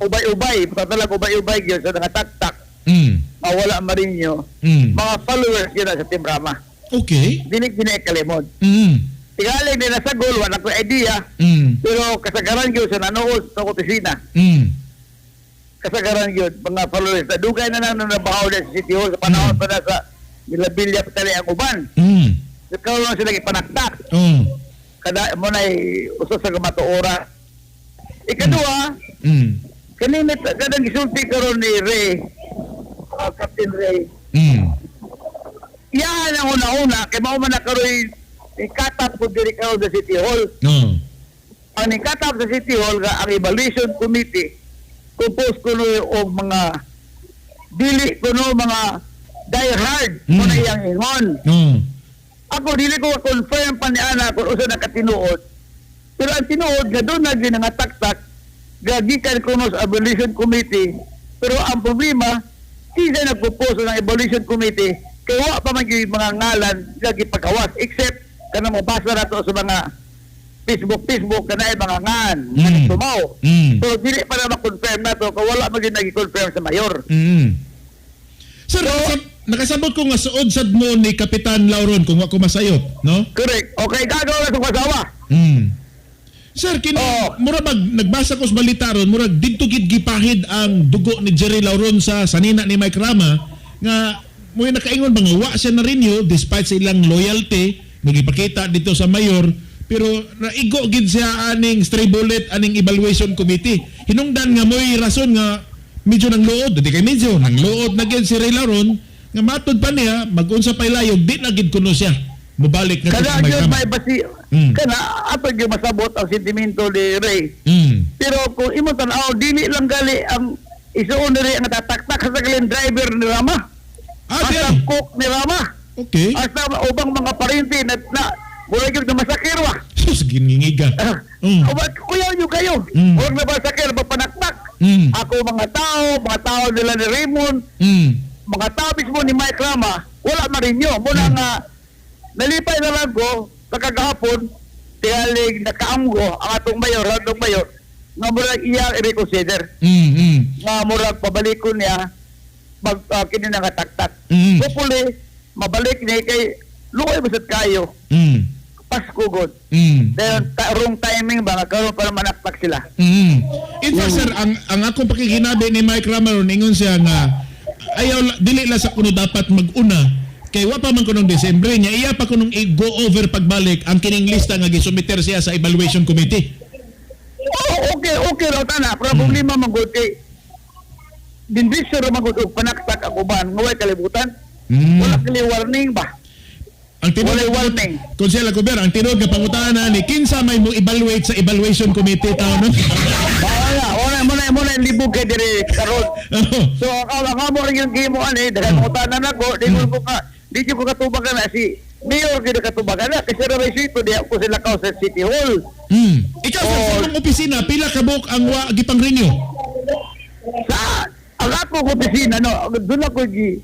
Ubay-ubay, patalag ubay-ubay gyud sa nga taktak mawala marinyo mga followers gyud na sa Team Rama. Dili gid kalimod. Tingali ni nasa goal wala ko idea pero kasagaran gyud sa nanood sa opisina. Kasagaran yun, mga followers. Na dugay na lang nang nabahaw na sa City Hall sa panahon pa na sa Milabilya pa tali ang uban. Ikaw lang sila ipanaktak. Kada mo na uso sa matuora. Ikaduha, kanina kadang gisulti karon ni Ray, Captain Ray. Iyahan ang una-una kay mao man na karoy ikatap ko diri karon sa City Hall. Ang ikatap sa City Hall nga ang evaluation committee composed kuno og mga dili kuno mga die hard mo na iyang ingon. Ako dili ko confirm pa ni ana kung usa na katinuod. Pero ang tinuod nga doon na gyud nga taktak gagikan kuno sa evaluation committee. Pero ang problema, kinsa nagpropose ng evaluation committee kay wa pa man gyud mga ngalan nga gipagawas except kanang mabasa nato sa mga Facebook Facebook kana ay mga ngan nga tumaw. So dili pa na ma-confirm nato kung wala man gyud nagi-confirm sa mayor. Sir, nakasabot ko nga suod sad mo ni Kapitan Lauron kung wa ko masayop, no? Correct. Okay, gagawa na sa asawa. Sir, kini Oo. mura bag nagbasa ko sa balita ron, murag didto gid gipahid ang dugo ni Jerry Lauron sa sanina ni Mike Rama nga mo'y nakaingon ba nga wa siya na renew despite sa ilang loyalty nga gipakita dito sa mayor pero naigo gid siya aning stray bullet aning evaluation committee. Hinungdan nga mo'y rason nga medyo nang luod, di kay medyo nang luod na gid si Ray Lauron nga matod pa niya magunsa pa ilayog di na gid kuno siya mobalik na Kada sa Mike gyud Rama. may basi kana ato gyud masabot ang sentimento ni Ray. Pero kung imo tan-aw dili lang gali ang isuon ni Ray ang tataktak sa galin driver ni Rama. Ah, Hasta di. cook ni Rama. Hasta ubang mga parente na, na mura gyud na masakir wa. Sus, gingingiga. Uban kuyaw nyo kayo. Huwag na masakir mapanaktak. Ako mga tao nila ni Raymond, mga tao mismo ni Mike Rama, wala marinyo. Muna nga, nalipay na lang ko, kakagahapon, tingaling nakaamgo ang atong mayor, nga murag iyang i-reconsider, nga murag pabalikon niya, mag, kini na nga taktak. Hopefully, mabalik niya kay luoy basad kayo, Pasko god. Then, wrong timing ba, nga karon para manaktak sila. In fact, sir, ang akong pakikinabi ni Mike Rama ron, ingon siya nga, ayaw, dili lang sa kuno dapat mag-una, kay wa pa man kunong Desembre niya, iya pa kunong i-go over pagbalik ang kining lista nga gisumiter siya sa evaluation committee. Oh, okay, okay raw tana. Pero problema man gud kay dindisyo ra man gud og panaktak ang uban nga way kalibutan. Wala kali warning ba? Ang tinuod, Walay warning. Konsehal Alcober, ang tinuod nga pangutana ni kinsa may mo evaluate sa evaluation committee taon no? Wala, wala mo na mo na libog kay diri karon. So ang amo rin yung gimo ani daghan pangutana nako, di ko ka di ko katubag na si Mayor gyud katubag na kasi ra may sito di ako sila ka sa City Hall. Ikaw sir, sa Oh. imong opisina, pila ka buok ang wa gipang renew? Sa ang ako opisina, no, doon ako gi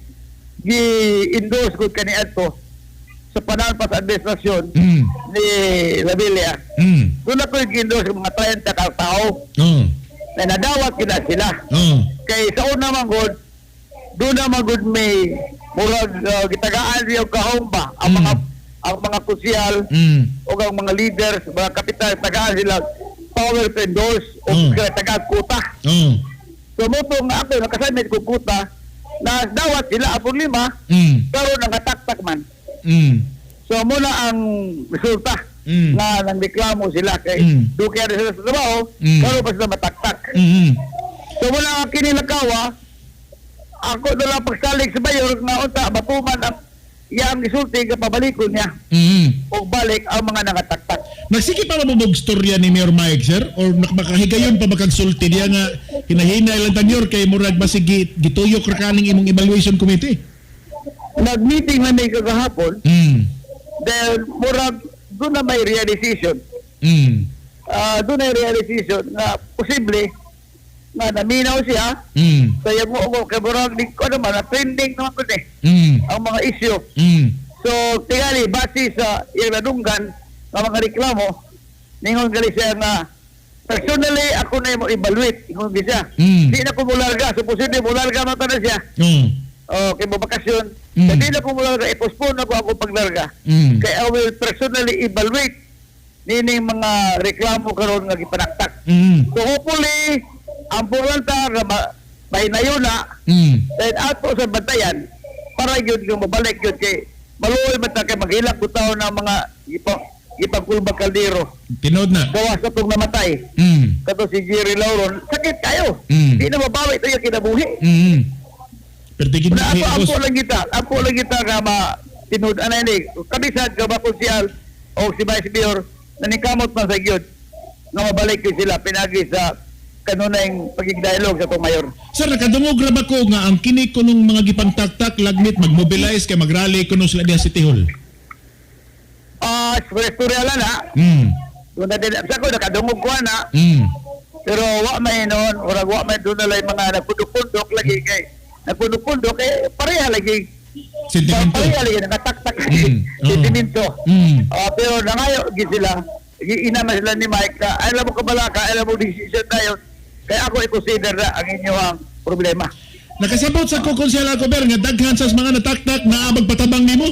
endorse ko kaniadto sa panahon pa sa administrasyon ni Revilla. Doon ako gi-endorse mga 30 ka tao na nadawat kina sila. Kay sa una man gud, doon na man gud may murag gitagaan siya og kahong ba ang mga kusiyal o ang mga leaders, mga kapitan, tagaan sila power to endorse o tagaan kuta. So mo to nga ako nakasubmit ko kuta na dawat sila apong lima pero nangataktak man. So muna ang resulta na nangreklamo sila kay dukya na sila sa trabaho pero pa sila mataktak. So muna ang kinilakawa ako na lang pagsalig sa mayor na unta matuman ang iyang gisulti nga pabalikon niya o balik ang mga nangataktak. Nagsige pa ba mo storya ni Mayor Mike, sir? Or makahigayon pa makagsulti niya nga hinahinay lang tanyor kay murag basig gituyok ra kaning imong evaluation committee? Nag-meeting na may kagahapon, then murag doon na may realization. Doon na realization na posible na naminaw siya kaya mo ko kay murag di ko naman na trending naman ko eh ang mga issue. So tingali base sa iyang nadunggan nga mga reklamo, ningon gali siya nga personally ako na mo evaluate, ingon gali siya. Di na ko mularga, so posible mularga man ta na siya. Oh, kay mo bakasyon. Di na ko mularga, i-postpone na ko ako paglarga. Kay I will personally evaluate nining mga reklamo karon nga gipanaktak. So hopefully ang purlanta nga mahinayon na then ato sa bantayan para yun yung mabalik yun kay maluoy man ta kay maghilak ko taon ng mga ipagkulbag kaldero. Tinod na. Gawas na itong namatay. Kato si Jerry Lauron, sakit kayo. Di na mabawi ito yung kinabuhi. Pero tigid Na na ako, ako lang kita nga ma tinud anay ni kabisad ka ba konsyal o si Vice Mayor na ningkamot man sa gyud nga mabalik yun sila pinagi sa kanunay pagig-dialogue sa itong mayor. Sir, nakadungog ra ba ko nga ang kini kunong mga gipangtaktak lagmit magmobilize kay magrally kuno sila diha City Hall? Ah, uh, na. Doon na din, sa ko nakadungog ko na. Pero wa may noon, murag wa may doon na lang mga nagpundok-pundok lagi kay nagpundok-pundok eh pareha lagi. Sentimento. Pareha lagi nakataktak sentimento. Ah, pero nangayo gi sila, giina man sila ni Mike na ay alam mo kabalaka, alam mo decision tayo. Kaya ako i-consider na ang inyong problema. Nakasabot sa ko konsyal Alcober nga daghan sa mga nataktak na magpatabang nimo.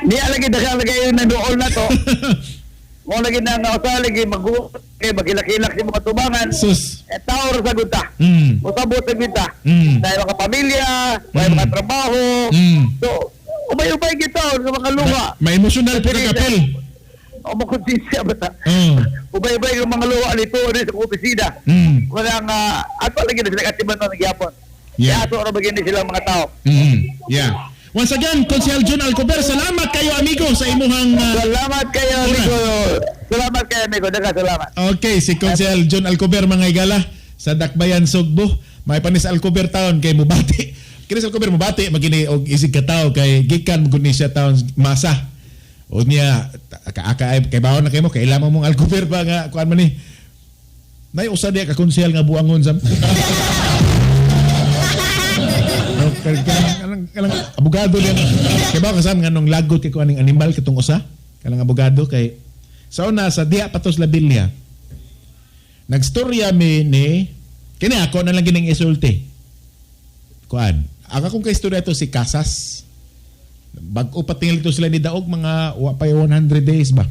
Niya lagi daghang lagi yung nandool na to. Mo lagi na nga usa lagi mag kay magilak-ilak si mga tubangan. Sus. Eh, tao ra sa gunta. Usabot sa gunta. Dahil mga pamilya, may mga trabaho. So, ubay-ubay kita sa mga luha. May emotional po ka kapel. O makonsensya ba ta? Ubay-ubay yung mga luha nito rin sa opisina. Wala nga, ato lagi na sila katiban na nagyapon. Yeah. Kaya ato ra bagay sila mga tao. Yeah. Once again, Konsehal John Alcober, salamat kayo amigo sa imuhang Salamat kayo, amigo. Salamat kayo, amigo. Daga, salamat. Okay, si Konsehal John Alcober mga igala sa Dakbayan Sugbo. May panis Alcober taon kay mubati. Kini sa Alcober mubati magini og isig ka tawo kay gikan gud ni siya taon masa. O niya kaaka kay bawon na kay mo kay ilama mong Alcober ba nga kuan man ni. Nay usa diya ka konsehal nga buangon sa. No, kanang abogado diya. Kay ba kasam nga nung lagot kay kuan ning animal katong usa kanang abogado kay sa una sa diha patos Labilia. Nagstorya mi ni kini ako na lang gining isulti. Kuan, ang akong kaistorya to si Casas. Bag-o pa tingali to sila ni Daog mga wa pa 100 days ba.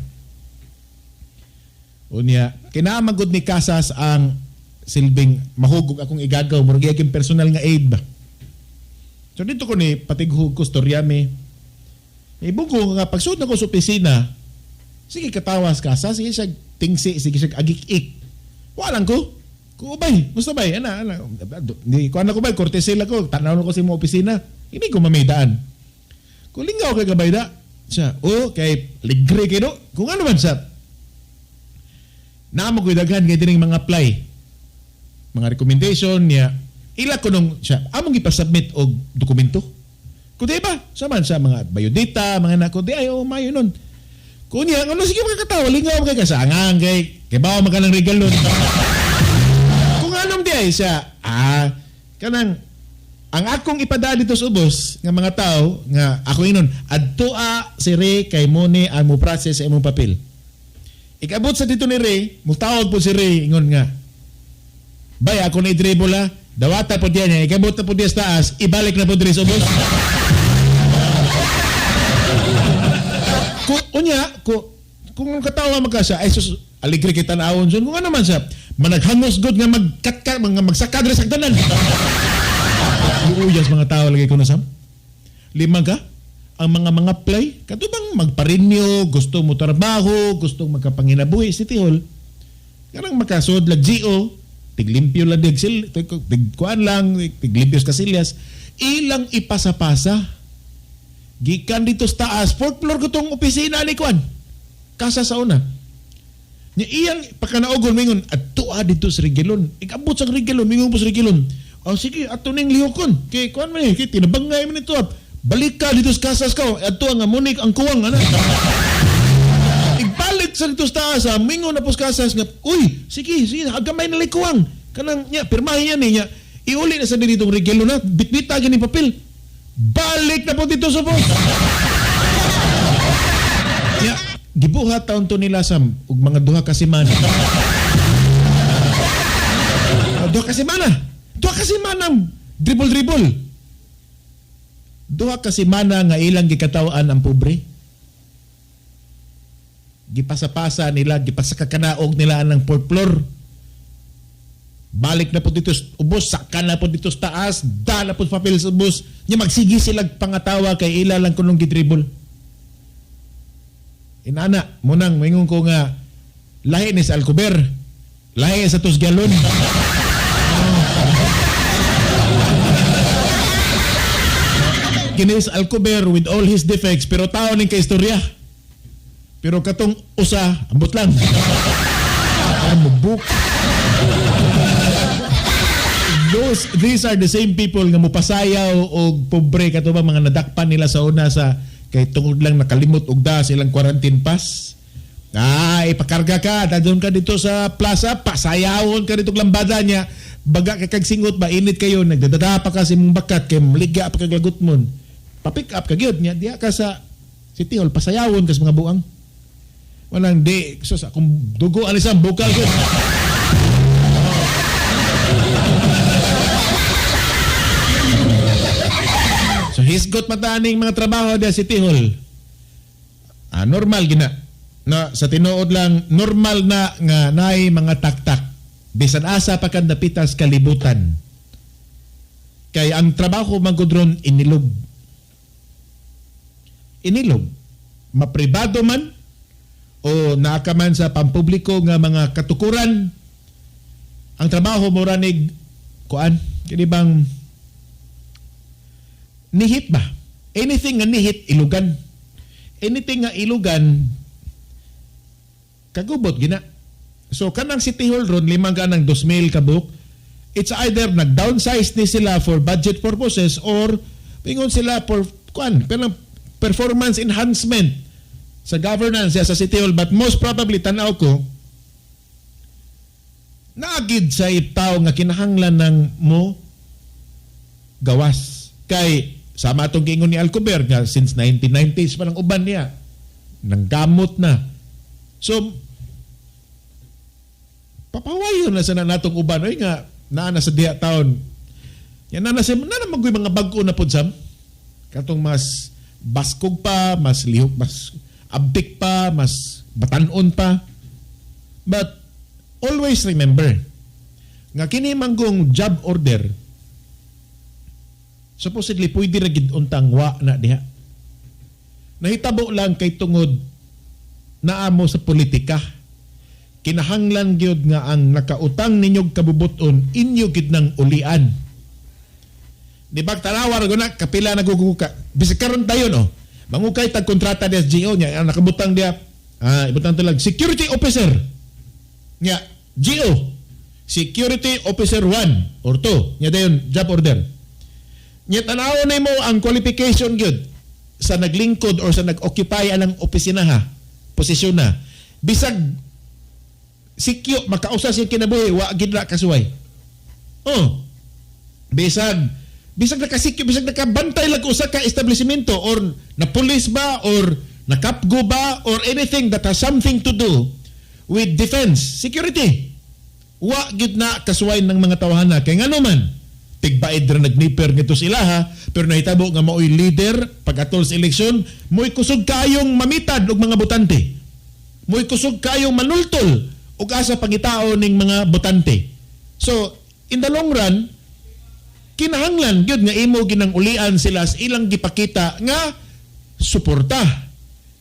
Unya, kinamagod ni Casas ang silbing mahugog akong igagaw murag iyang personal nga aid ba. So dito ko ni patighug ko storya mi. Ibugo nga pagsud na ko sa opisina, sige katawas ka sa sige siya tingsi, sige siya agik-ik. Walang ko. Kuubay, musta bay? Ana, ana. Di ko ana ko bay, courtesy lang ko. Tanaw ko sa imong opisina. Hindi ko mamidaan. Kulingaw kay gabay da. Siya, oh, kay ligre kay do. Kung ano man siya. Naamo ko'y daghan kay dining mga apply. Mga recommendation niya. Ila ko nung siya, among ipasubmit og dokumento. Kundi ba? Sa man sa mga biodata, mga na, kundi ay, oh, mayo nun. Kunya, ano sige mga katawa, lingaw kay kasangang, kay bawa maka ng regalo. Kung anong di ay siya kanang ang akong ipadala dito sa ubos nga mga tao nga ako inon adtoa si Ray kay mo ni ang mo process sa imong papel. Ikabot sa dito ni Ray, mutawag po si Ray ingon nga. Bay ako na i-dribble ha. Dawata po diyan, ikabot na po diyan sa taas, ibalik na po diri sa ubos. Kung unya, kung ang katawa man ka siya, ay sus, aligre kita na awon sun. Kung ano man siya, managhangos good nga magkatka, mga magsaka diri sa tanan. Luuyas mga tao lagi ko na sam. Lima ka, ang mga play, kato bang magparinyo, gusto mo trabaho, gusto magkapanginabuhi, City Hall. Karang makasod lag GO, tiglimpyo lang dig sil, tigkuan lang, tiglimpyo sa kasilyas, ilang ipasapasa. Gikan dito sa taas, fourth floor ko tong opisina ni kuan. Kasa sa una. Nya iyang pakanaogon mingon adtoa dito sa Rigilon. Ikabot sa Rigilon, mingon po sa Rigilon. Oh, sige, ato ning lihokon. Kay kuan man eh, kay tinabangay man ito. Balik ka dito sa kasas ka. Adto nga munik ang kuwang ana. Ibalik sa dito sa taas, ah, mingon na po sa kasas nga, uy, sige, sige, agamay na likuwang. Kanang nya, pirmahin niya niya. Iuli na sa ditong Rigilon na, bitbita gani papel. Balik na po dito sa boss. Ya, gibuhat taon to nila sam og mga duha ka semana. Duha ka semana. Duha ka semana dribble dribble. Duha ka semana nga ilang gikatawan ang pobre. Gipasapasa nila, gipasakakanaog nila ang fourth floor. Balik na po dito ubos, saka na po dito sa taas, dala po sa papel sa ubos. Nya magsige sila pangatawa kay ila lang kunong gidribble. Inana, munang maingon ko nga lahi ni sa Alcober. Lahi sa Tusgalon. Kini sa Alcober with all his defects pero tao ning kaistorya. Pero katong usa ambot lang. Para mabuk. These are the same people nga mupasayaw og pobre kato ba mga nadakpan nila sa una sa kay tungod lang nakalimot og da sa ilang quarantine pass. Ah, ipakarga ka, dadon ka dito sa plaza, pasayawon ka dito lambada niya. Baga ka kag singot ba init kayo, nagdadada pa ka sa imong bakat kay maligya pa kag lagot mon. Pa-pick up ka gyud niya, diha ka sa City Hall, pasayawon ka sa mga buang. Walang di, sus, akong dugo ani sa bukal gyud. So hisgot mataning mga trabaho diha sa City Hall. Ah, normal gina. Na sa tinuod lang normal na nga naay mga taktak. Bisan asa pa kan napitas kalibutan. Kay ang trabaho magudron inilog. Inilog. Mapribado man o naa ka man sa pampubliko nga mga katukuran, ang trabaho mo ranig kuan kini bang nihit ba? Anything nga nihit, ilugan. Anything nga ilugan, kagubot gina. So kanang City Hall ron, limang ka ng 2,000 kabuk, it's either nag-downsize ni sila for budget purposes or ingon sila for kuan, kanang performance enhancement sa governance sa City Hall. But most probably, tanaw ko, naagid sa itaw nga kinahanglan ng mo gawas. Kay sama atong giingon ni Alcober nga since 1990s pa lang uban niya nanggamot na. So papawayon na sa na natong uban oy nga naa na sa diha taon. Yan na na sa na na maggoy mga bag-o na pod sam. Katong mas baskog pa, mas lihok, mas abdik pa, mas batanon pa. But always remember nga kini manggong job order supposedly pwede ra gid untang wa na diha. Nahitabo lang kay tungod naamo sa politika. Kinahanglan gyud nga ang nakautang ninyog kabubuton inyo gid nang ulian. Di ba tanawa ra guna kapila naguguka. Bisag karon tayo no. Mangukay tag kontrata diha sa GO niya ang nakabutang diha ibutang talag security officer. Nya GO security officer 1 or 2 nya dayon job order. Nya tan-awon nimo ang qualification gyud sa naglingkod or sa nag-occupy anang opisina ha, posisyon na. Bisag sikyo makausa siyang kinabuhi, wa gid na kasuway. Oh. Bisag bisag nakasikyo, bisag nakabantay lang usa ka establishmento or na police ba or nakapgo ba or anything that has something to do with defense, security. Wa gyud na kasuwain ng mga tawhana kay ngano man tigbaid ra nagniper ngadto sila ha, pero nahitabo nga maoy leader pag-atol sa eleksyon, mo'y kusog kayong mamitad og mga botante. Mo'y kusog kayong manultol og asa pangitao ning mga botante. So, in the long run, kinahanglan gyud nga imo ginang ulian sila sa ilang gipakita nga suporta.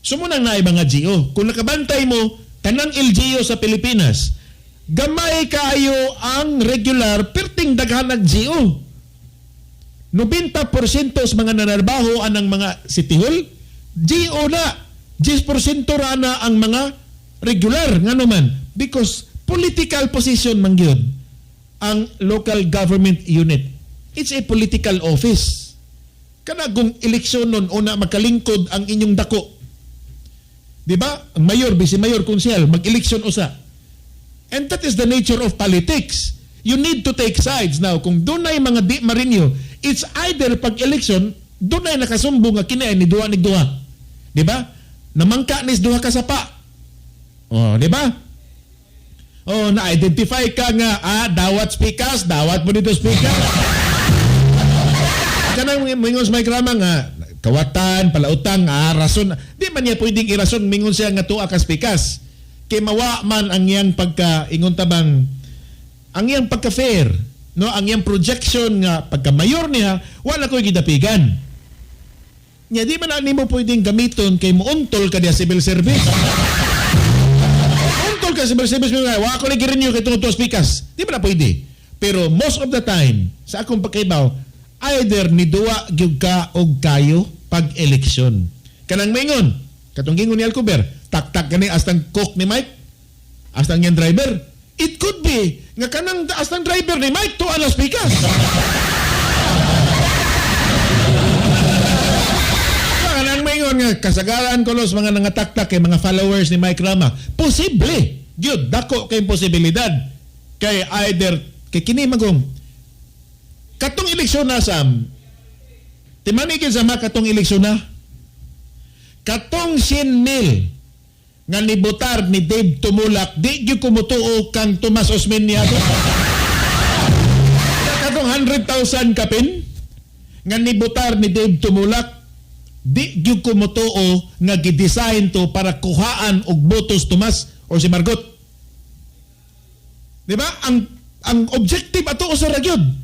So mo nang naay mga GO. Kung nakabantay mo tanang LGU sa Pilipinas, gamay kaayo ang regular, perting daghan ang GO. 90% sa mga nanarbaho anang mga City Hall, GO na. 10% ra na ang mga regular. Ngano man? Because political position man gyud ang local government unit. It's a political office. Kana kung eleksyon nun, una makalingkod ang inyong dako. Di ba? Ang mayor, vice mayor, konsehal, mag-eleksyon usa. And that is the nature of politics. You need to take sides. Now, kung dunay mga di ma-renew, it's either pag-election, dunay nakasumbong nga kini ay ni duha ni duha. Di ba? Namangka nis duha ka sapa. Oh, di ba? Oh, na-identify ka nga, dawat speakers, dawat mo dito speaker. Kanang mingon sa Mike Rama nga, kawatan, palautang, rason. Di man niya pwedeng irason, mingon siya nga tuwa ka speakers. Kay mawa man ang iyang pagka, ingon tabang, ang iyang pagka-fair, no? Ang iyang projection nga pagka-mayor niya, wala ko'y gidapigan. Nya di man na nimo pwedeng gamiton kay muuntol ka diya civil service. Untol ka civil service, mo wa ko lagi renew kay tungod to speakers. Di man na pwede. Pero most of the time, sa akong pagkaibaw, either ni duwa gyud ka og kayo pag eleksyon. Kanang maingon, katong gingon ni Alcober, tak-tak kani astang cook ni Mike, astang yan driver. It could be nga kanang astang driver ni Mike tuwa na speakers. Kanang maingon nga kasagaran ko los mga nangataktak kay mga followers ni Mike Rama. Posible. Gyud dako kay posibilidad. Kay either kay kini magong katong eleksyon na Sam. Timanigin sa ma katong eleksyon na. Katong 100,000 nga nibotar ni Dave Tumulak, di gyud ko motuo kang Tomas Osmeña to. Katong 100,000 kapin nga nibotar ni Dave Tumulak, di gyud ko motuo nga gidesign to para kuhaan og botos Tomas or si Margot. Di ba? Ang objective ato usa ra gyud.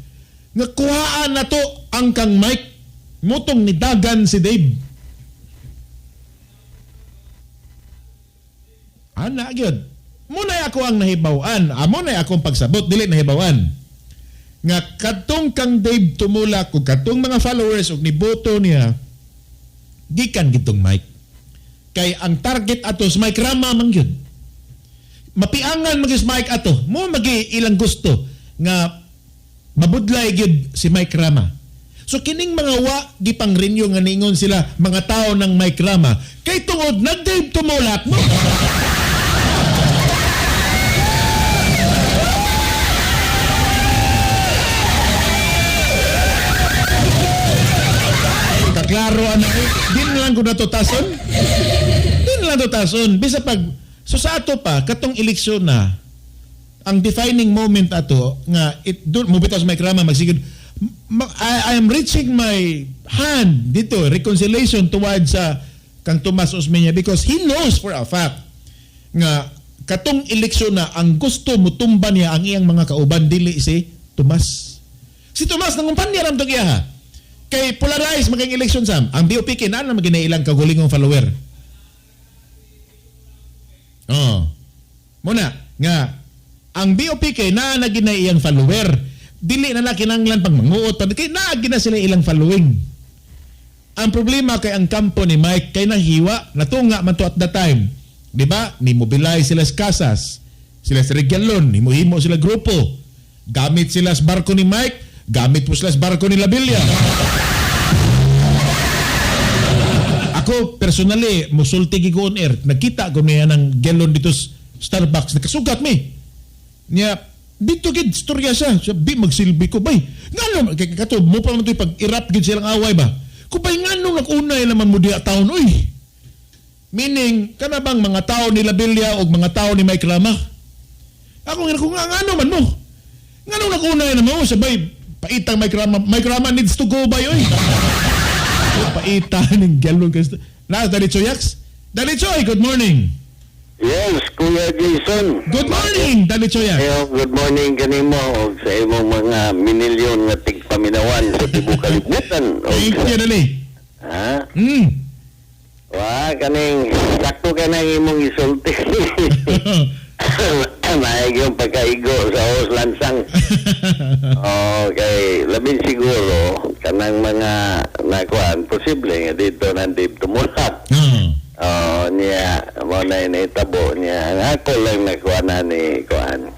Nga kuhaan na to ang kang Mike mutong nidagan si Dave. Ana gyud. Munay ako ang nahibaw-an. Amo nay akong pagsabot dili nahibaw-an. Nga kadtong kang Dave Tumulak ug kadtong mga followers ug niboto niya gikan gitong Mike. Kay ang target ato sa Mike Rama man gyud. Mapiangan magis Mike ato. Mo magi ilang gusto nga mabudlay gyud si Mike Rama. So kining mga wa gipang renew nga niingon sila mga tao ng Mike Rama kay tungod nag Dave Tumulak mo. Kaklaro ana eh. Di na lang ko natutason. Di na lang tutason. Bisa pag so sa ato pa katong eleksyon na ang defining moment ato nga it do mo bitaw sa Mike Rama magsigod I am reaching my hand dito reconciliation towards sa kang Tomas Osmeña because he knows for a fact nga katong eleksyon na ang gusto mutumba niya ang iyang mga kauban dili si Tomas. Si Tomas nangumpanya ram tong iya ha. Kay polarize maging eleksyon Sam. Ang BOPK na na maging ilang kagulingong follower. Oh. Muna nga ang BOPK na naginay iyang follower. Dili na na kinahanglan pang manguot pa kay naa gina sila ilang following. Ang problema kay ang kampo ni Mike kay nahiwa, natunga man to at that time. Di ba? Ni mobilize sila sa Casas, sila sa Regalon, himuhimo sila grupo. Gamit sila sa barko ni Mike, gamit po sila sa barko ni Labilla. Ako personally, musulti gi ko on air, nagkita ko niya ng galon dito sa Starbucks, nakasugat mi. Niya, Dito gid istorya siya. Siya bi magsilbi ko bay. Ngano kay kato mo pa man to'y pag-irap gid silang away ba. Kubay ngano nag-unay naman mo diha taon oy. Meaning kana bang mga tao ni Labilla og mga tao ni Mike Rama. Ako nga kung ngano man mo. Ngano nag-unay naman mo sabay paitang Mike Rama. Mike Rama needs to go bay oy. Oh, paita ng galon kasi. Na Dalitso Yaks. Dalitso, good morning. Yes, Kuya Jason. Good morning, Dalitso Yaks. Ayo, good morning kanimo og sa imong mga minilyon nga tigpaminawan sa tibuok kalibutan. Og Thank you, Dali. Ha? Wa kaning sakto ka nang imong isulti. Maayag yung pagkaigo sa Os Lansang. Okay, labin siguro kanang mga nakuan posible nga dito nandito tumulak. Oh, niya, mo na initabo niya. Ang ako lang nakuha na ni kuan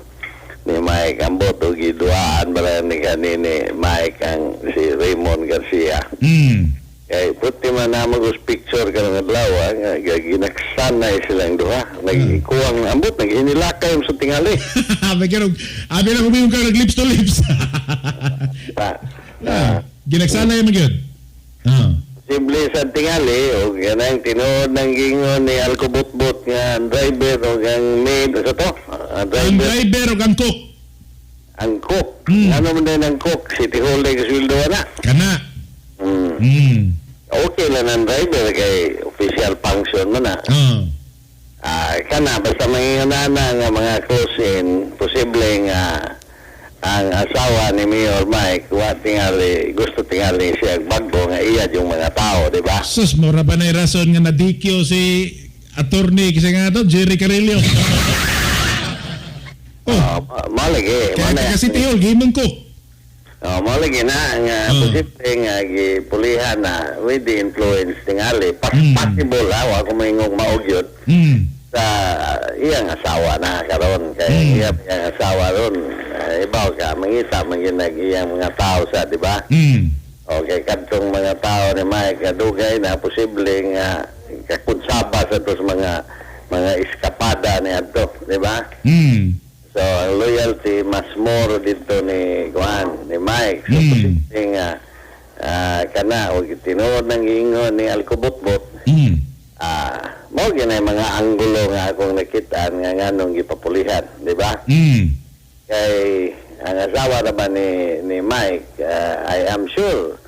ni Mike ang boto giduaan ba ni kanini Mike ang si Raymond Garcia. Kay puti man na mag picture karong adlaw ah, nga ginaksanay silang duha. Nagikuwang ambot naghinilakay sa tingali. Abi ka abi na kumingong ka nag lips to lips. Pa. Ah, ginagsanay man gyud. Ah. Simple sa tingali o kanang tinuod ng gingon ni Alcobotbot nga ang driver o ang maid sa to. Ang Ang driver driver ug ang cook. Ang cook. Ano man din ang cook? City Hall na kasweldo na. Kana. Okay lang ang driver kay official function mo na. Ah, kana basta mga na nga mga close in, posible nga ang asawa ni Mayor Mike wa tingali gusto tingali siya baggo nga iya yung mga tao, di ba? Sus, mura ba na rason nga nadikyo si attorney kasi nga to, Jerry Carillo. Oh, Oh, malagi, kaya taga City Hall, gimong cook. Oh, mao lagi na nga posible nga gipulihan na with the influence tingali. Possible ha, wa ko maingong mao gyud sa iyang asawa na karon kay iyang asawa ron ibaw ka mangita man gyud nag iyang mga tao sa, di ba? Okay, kadtong mga tao ni Mike kadugay na posible nga kakunsaba sa tos mga eskapada ni adto, di ba? So ang loyalty mas more dito ni Juan, ni Mike. So posible nga kana og tinuod ng ingon ni Alcobotbot. Mao gyud mga anggulo nga akong nakitaan nga nganong gipapulihan, di ba? Kay ang asawa naman ni Mike, I am sure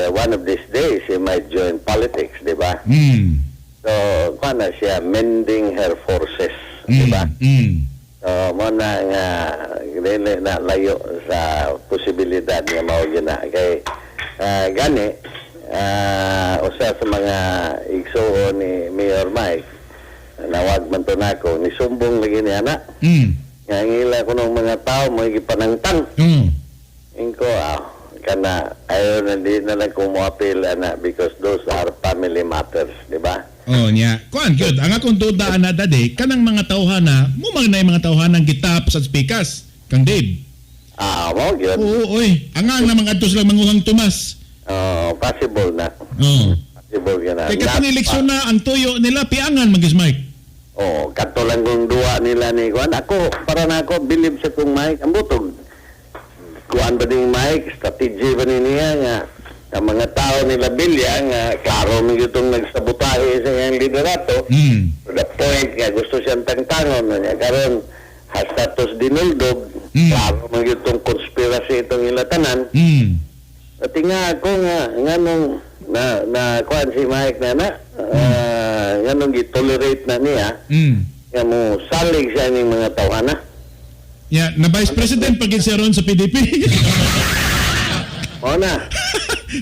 one of these days he might join politics, di ba? So, kuha na siya, mending her forces, di ba? So, mo na nga dili na layo sa posibilidad nga mao gyud na kay gani usa sa mga igsuon ni Mayor Mike nawag man to nako ni sumbong lagi niya na nga ang ila kunong mga tao mo gipanangtang. Ingko kana ayo na di na lang ko moapil ana because those are family matters, di ba? Oh, nya. Kuan gyud, ang akong duda ana dadi kanang mga tawhana, mo man na yung mga tawhanang gitap sa speakers kang Dave. Ah, mo gyud. Oo, oy. Angang naman adto sila manguhang Tomas. Oh, possible na. Oo. Possible gyud na. Kay katong eleksyon na ang tuyo nila piangan magis Mike. Oh, kato lang kung duwa nila ni Kuan. Ako, para na ako, believe sa kong Mike. Ang butog. Kuan ba ni Mike? Strategy ba ni niya nga ang mga tao nila Bilya nga klaro mo itong nagsabotahe sa iyang liderato. To the point nga gusto siyang tangtangon na niya. Karon hasta tos dinuldog, klaro mo itong conspiracy itong ilatanan. At nga ako nga, nganong na, na kuan si Mike na na, nganong gitolerate na niya, nga mo salig siya ning mga tawhana. Yeah, na Vice President pag siya ron sa PDP. O na.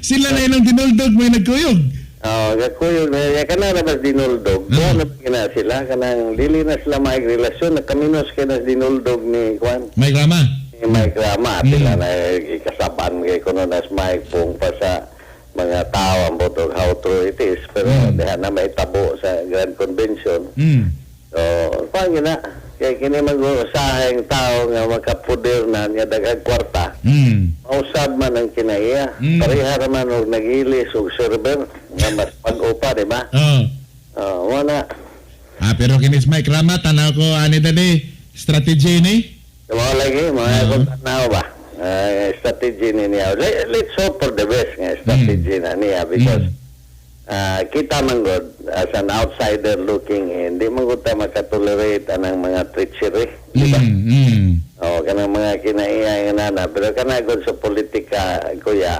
Sila na ilang dinuldog may nagkuyog. Oh, gakuyog na niya kana na bas dinuldog. Kuan na ba na sila kanang dili na sila maigrelasyon nakaminos kay na dinuldog ni kuan Mike Rama. ni Mike Rama sila na ikasapan kay kuno nas Mike pung pa sa mga tao ang botog how true it is pero diha na maitabo sa Grand Convention. So, kuan gyud na kay kini mag-usaheng tao nga makapuder na nga daghang kwarta. Mausab man ang kinaiya. Pareha raman og nagilis og server nga mas pag-upa, di ba? Oh. Oh, wala. Ah, pero kinis Mike Rama, tanaw ko ani dali strategy ni. Mao lagi mga kung tanaw ba. Strategy ni niya. Let's hope for the best nga strategy na niya because kita man gud as an outsider looking in, di man gud ta makatolerate anang mga treachery, di ba? Oh, kanang mga kinaiya nga nana, pero kana gud sa politika, kuya,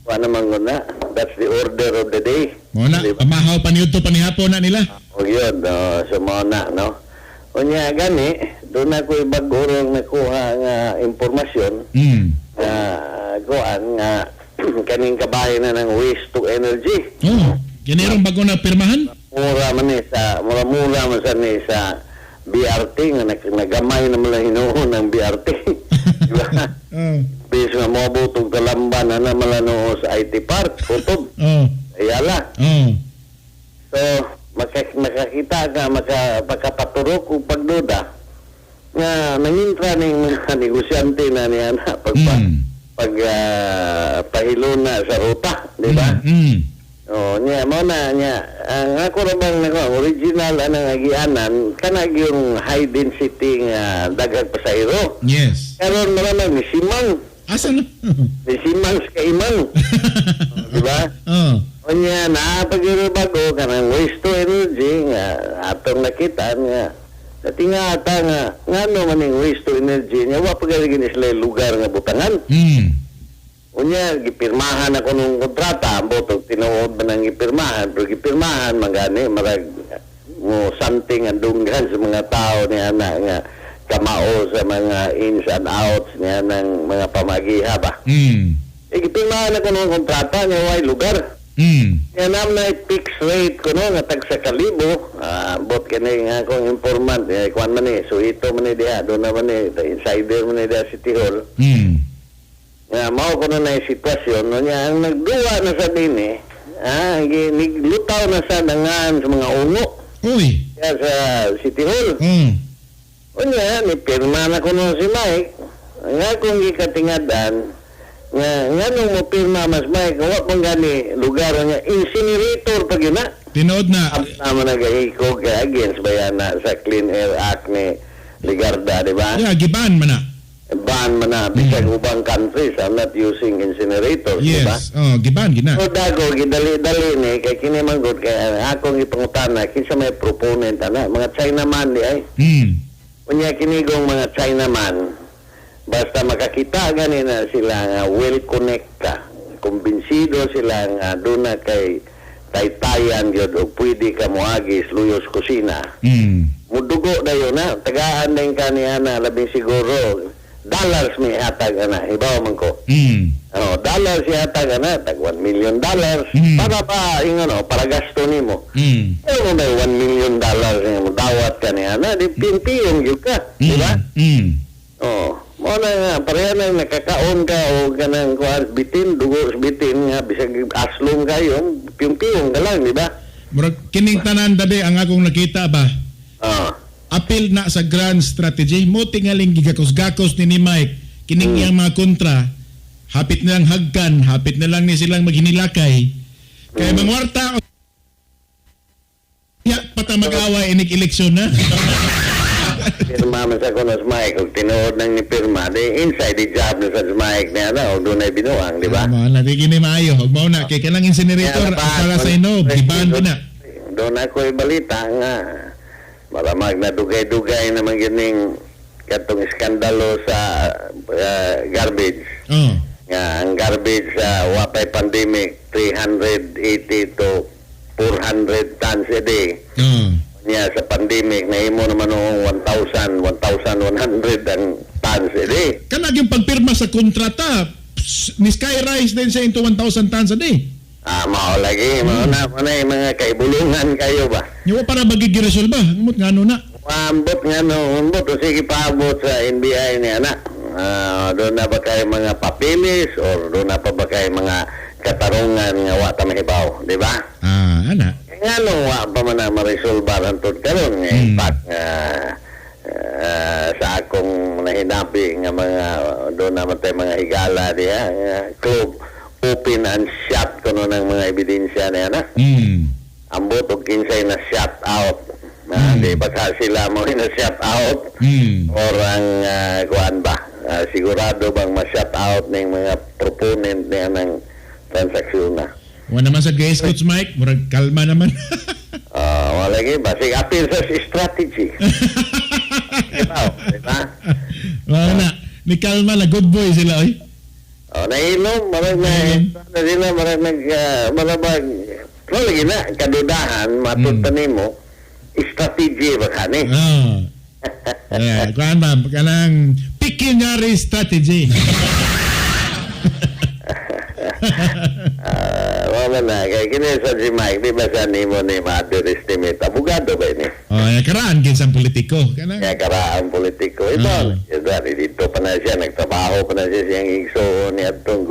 wa naman gud na. That's the order of the day. Mao na, Di ba? pamahaw pa niyo to panihapon na nila. O yun, no, so mao na, no? Unya gani, doon ako ibagurong nakuha nga impormasyon nga kuan nga kaning kabahin na ng waste to energy. Oh, kini rong bago na pirmahan? Mura man ni sa mura-mura man sa ni sa BRT nga nagamay na man lang hinuon ng BRT. Di ba? Oh. Bis nga moabot og kalamban na naman lang noon sa IT Park, kutob. Ayala. So, makakita ka, makapaturok og pagduda nga nangintra ning mga negosyante na niya na pag, pag pahiluna sa ruta, di ba? Oh, niya mo na niya. Ang ako ra bang nako original anang agianan kana yung high density nga daghang pasahero. Karon mara man ni simang, Asa na? ni simang sa kaimang, di ba? Oh. Unya na pag bago kanang waste to energy nga atong nakita nga natingata nga ngano man ning waste to energy nga wa pa gani sila lugar nga butangan. Unya gipirmahan ako nung kontrata, ambot og tinuod man ang gipirmahan, pero gipirmahan man gani marag mo something ang dunggan sa mga tao niya na nga kamao sa mga ins and outs niya ng mga pamagiha ba. E gipirmahan ako nung kontrata niya way lugar. Nga nam na fixed rate ko no, nga tag sa kalibo, bot kini nga akong informant, eh, kuan man ni, suhito man ni diha, doon naman ni, insider man ni diha City Hall. Nga mao ko na na yung sitwasyon, no, niya, ang nagduwa na sa dini, niglutaw na sa dangan sa mga ungo, Uy. kaya sa City Hall. Unya, ni pirma na ko no si Mike, nga akong gikatingadan, nga nung mo pirma mas Mike, wa pang gani lugar nga incinerator pag yun na. Tinuod na. Tama na gahikog kay against ba yan na sa Clean Air Act ni Ligarda, di ba? Yeah, giban man na. Ban man na, bisag ubang countries are not using incinerators, di ba? Yes. Oh, giban gina. So dago, gidali-dali ni, kay kini man gud, kay akong ipangutana, kinsa may proponent, ana, mga Chinaman di ay. Unya kinigong mga Chinaman, basta makakita gani na sila nga well connect ka, kumbinsido sila nga doon na kay taytayan gyud og pwede ka moagis luyos kusina. Mudugo dayon na, tagaan din ka niya na labing siguro dollars may hatag ana, ibaw man ko. Ano, dollars ihatag ana, tag $1 million. Para pa ingon no, para gasto nimo. Pero kung may $1 million nga dawat ka niya na, di pimpiyong gyud ka, di ba? Oh, mo na nga pareha na nakakaon ka o kanang kuan bitin, dugo sa bitin nga bisag aslong kayo, piyong-piyong ka lang, di ba? Murag kining tanan dade ang akong nakita ba. Apil na sa grand strategy mo tingaling gigakos-gakos ni Mike kining iyang mga kontra, hapit nilang hagkan, hapit na lang ni silang maghinilakay kay mangwarta ya pata mag-away inig eleksyon na. Pirma man sa kuno sa Mike, ug tinuod nang ni pirma, di inside the job na sa Mike niya na, og dunay binuang, di ba? Mao na di kini maayo ug mao na kay kanang incinerator Kaya para sa inob giban ko na. Doon ako ibalita nga malamag na dugay-dugay naman gining katong iskandalo sa garbage. Nga ang garbage sa wapay pandemic 380 to 400 tons a day. Niya sa pandemic nahimo naman noong 1,000, 1,100 ang tons a day. Kanag yung pagpirma sa kontrata ni skyrise din siya into 1,000 tons a day. Mao lagi, mao na, mao na yung mga kaibulungan kayo ba? Yung para magigiresolba, ambot nga ano na. Ambot nga no, ambot. O sige, paabot sa NBI niya na. Doon na ba kayo mga papilis or doon na pa ba kayo mga katarungan nga wa ta mahibaw, di ba? Ana. Nga no, wa pa man na maresolba ang tod karon nga in fact nga sa akong nahinabi nga mga doon naman tayo mga higala diha nga club open and shut kuno ng mga ebidensya niya na. Ambot og kinsay na shut out. Na, di ba ka sila mo na-shout out or ang kuan ba? Sigurado bang ma-shout out ng mga proponent niya ng transaksyon na? Wala naman sa guys, Coach Mike. Murag kalma naman. Wala lagi ba? Sige, appeal sa strategy. Diba? Diba? Wala na. Ni kalma na. Good boy sila, oy. Oh, nahilom, marag na, na sila, marag nag, marag bag, so, lagi na, kadudahan, matod nimo, strategy ba kani? Ah. Yeah, kuan ba kanang pecuniary strategy. Wala na, kaya kini sa si Mike, di ba sa nimo ni ma-underestimate, abogado ba ini? Oh, ya karaan kinsang politiko kanang. Kaya karaang politiko. Ito, dito pa na siya, nagtrabaho pa na siya siyang igsoon ni atong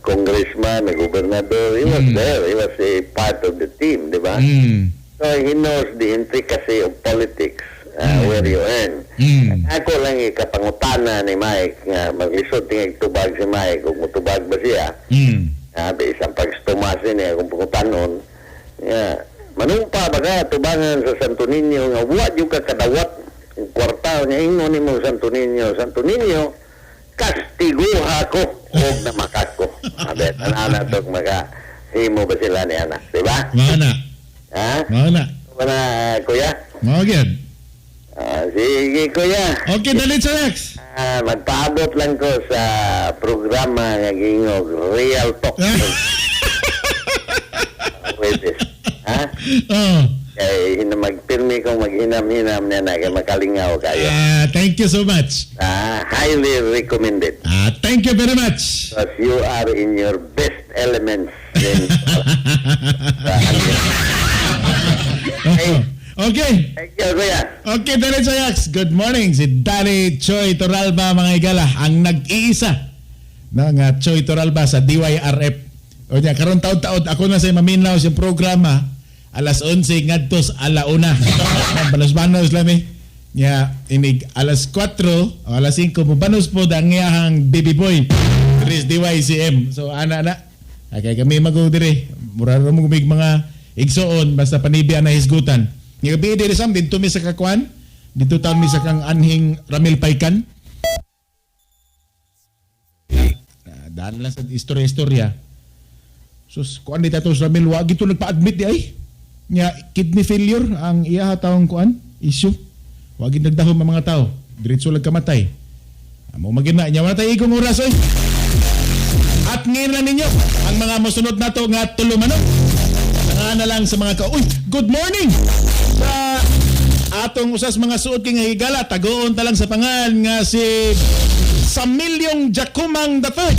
congressman, gobernador. He was there. He was a part of the team, di ba? So he knows the intricacy of politics, where you earn. Ako lang ikapangutana ni Mike nga maglisod tingag tubag si Mike kung mutubag ba siya. Isang pagstumasin niya kung pangutanon nga manumpa ba ka tubangan sa Santo Niño nga wa jud ka kadawat ang kwarta niya ingon nimo Santo Niño, Santo Niño kastiguha ko og namakat ko. Abe tanan na to maka himo ba sila ni anak, di ba? Mao na. Ha? Mao na. Wala, kuya? Mao gyud. Sige, kuya. Okay, dali sa next. Magpaabot lang ko sa programa nga gingog Real Talk. Pwede. Ha? Oh. Kay magpirmi kong maghinam-hinam niya na kay makalingaw kayo. Thank you so much. Highly recommended. Thank you very much. Because you are in your best elements. Then, Oh. Okay. Thank you, kuya. Okay, Danny Choyax. Good morning. Si Danny Choi Toralba, mga igala, ang nag-iisa na nga Choi Toralba sa DYRF. O niya, karon taod-taod, ako na sa maminaw sa programa alas 11 ngadto sa alauna. Banos-banos lami. Nya inig alas 4 o alas 5 mubanos po ang iyahang baby boy. Chris DYCM. So ana na. Okay, kami mag diri. Mura ra mo gumig mga igsoon basta panibya na hisgutan. Nga gabi diri sam didto mi sa kakuan. Dito taon mi sa kang anhing Ramil Paykan. Daan lang sa istorya-istorya. Sus, kuan di tato sa Ramil wa gito nagpa-admit di ay. Nya kidney failure ang iya taong kuan issue. Wa gid nagdahom ang mga tao. Diretso lang kamatay. Amo magina nya wala tay igong oras oy. At ngayon lang ninyo ang mga mosunod nato nga tulumanon. Nga na lang sa mga ka. Uy, good morning sa atong usas mga suot kay nga higala tagoon ta lang sa pangan nga si Samilyong Jacumang the Third.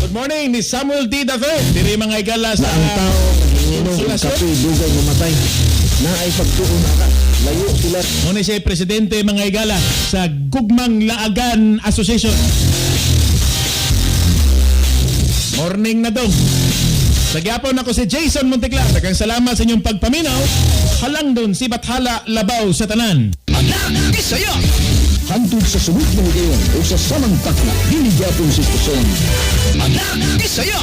Good morning ni Samuel D. the Third. Diri mga higala sa ang tao naghinginom og kape dugay mamatay. Naay pagtuon ka. Layo sila. Muna siya presidente mga higala sa Gugmang Laagan Association. Morning na dong. Sa gyapon ako si Jason Monteclar. Daghang salamat sa inyong pagpaminaw. Halang doon si Bathala Labaw sa tanan. Anak Bisaya. Hantod sa sunod na higayon o sa samang takna, dili gyapon sa istasyon. Anak Bisaya.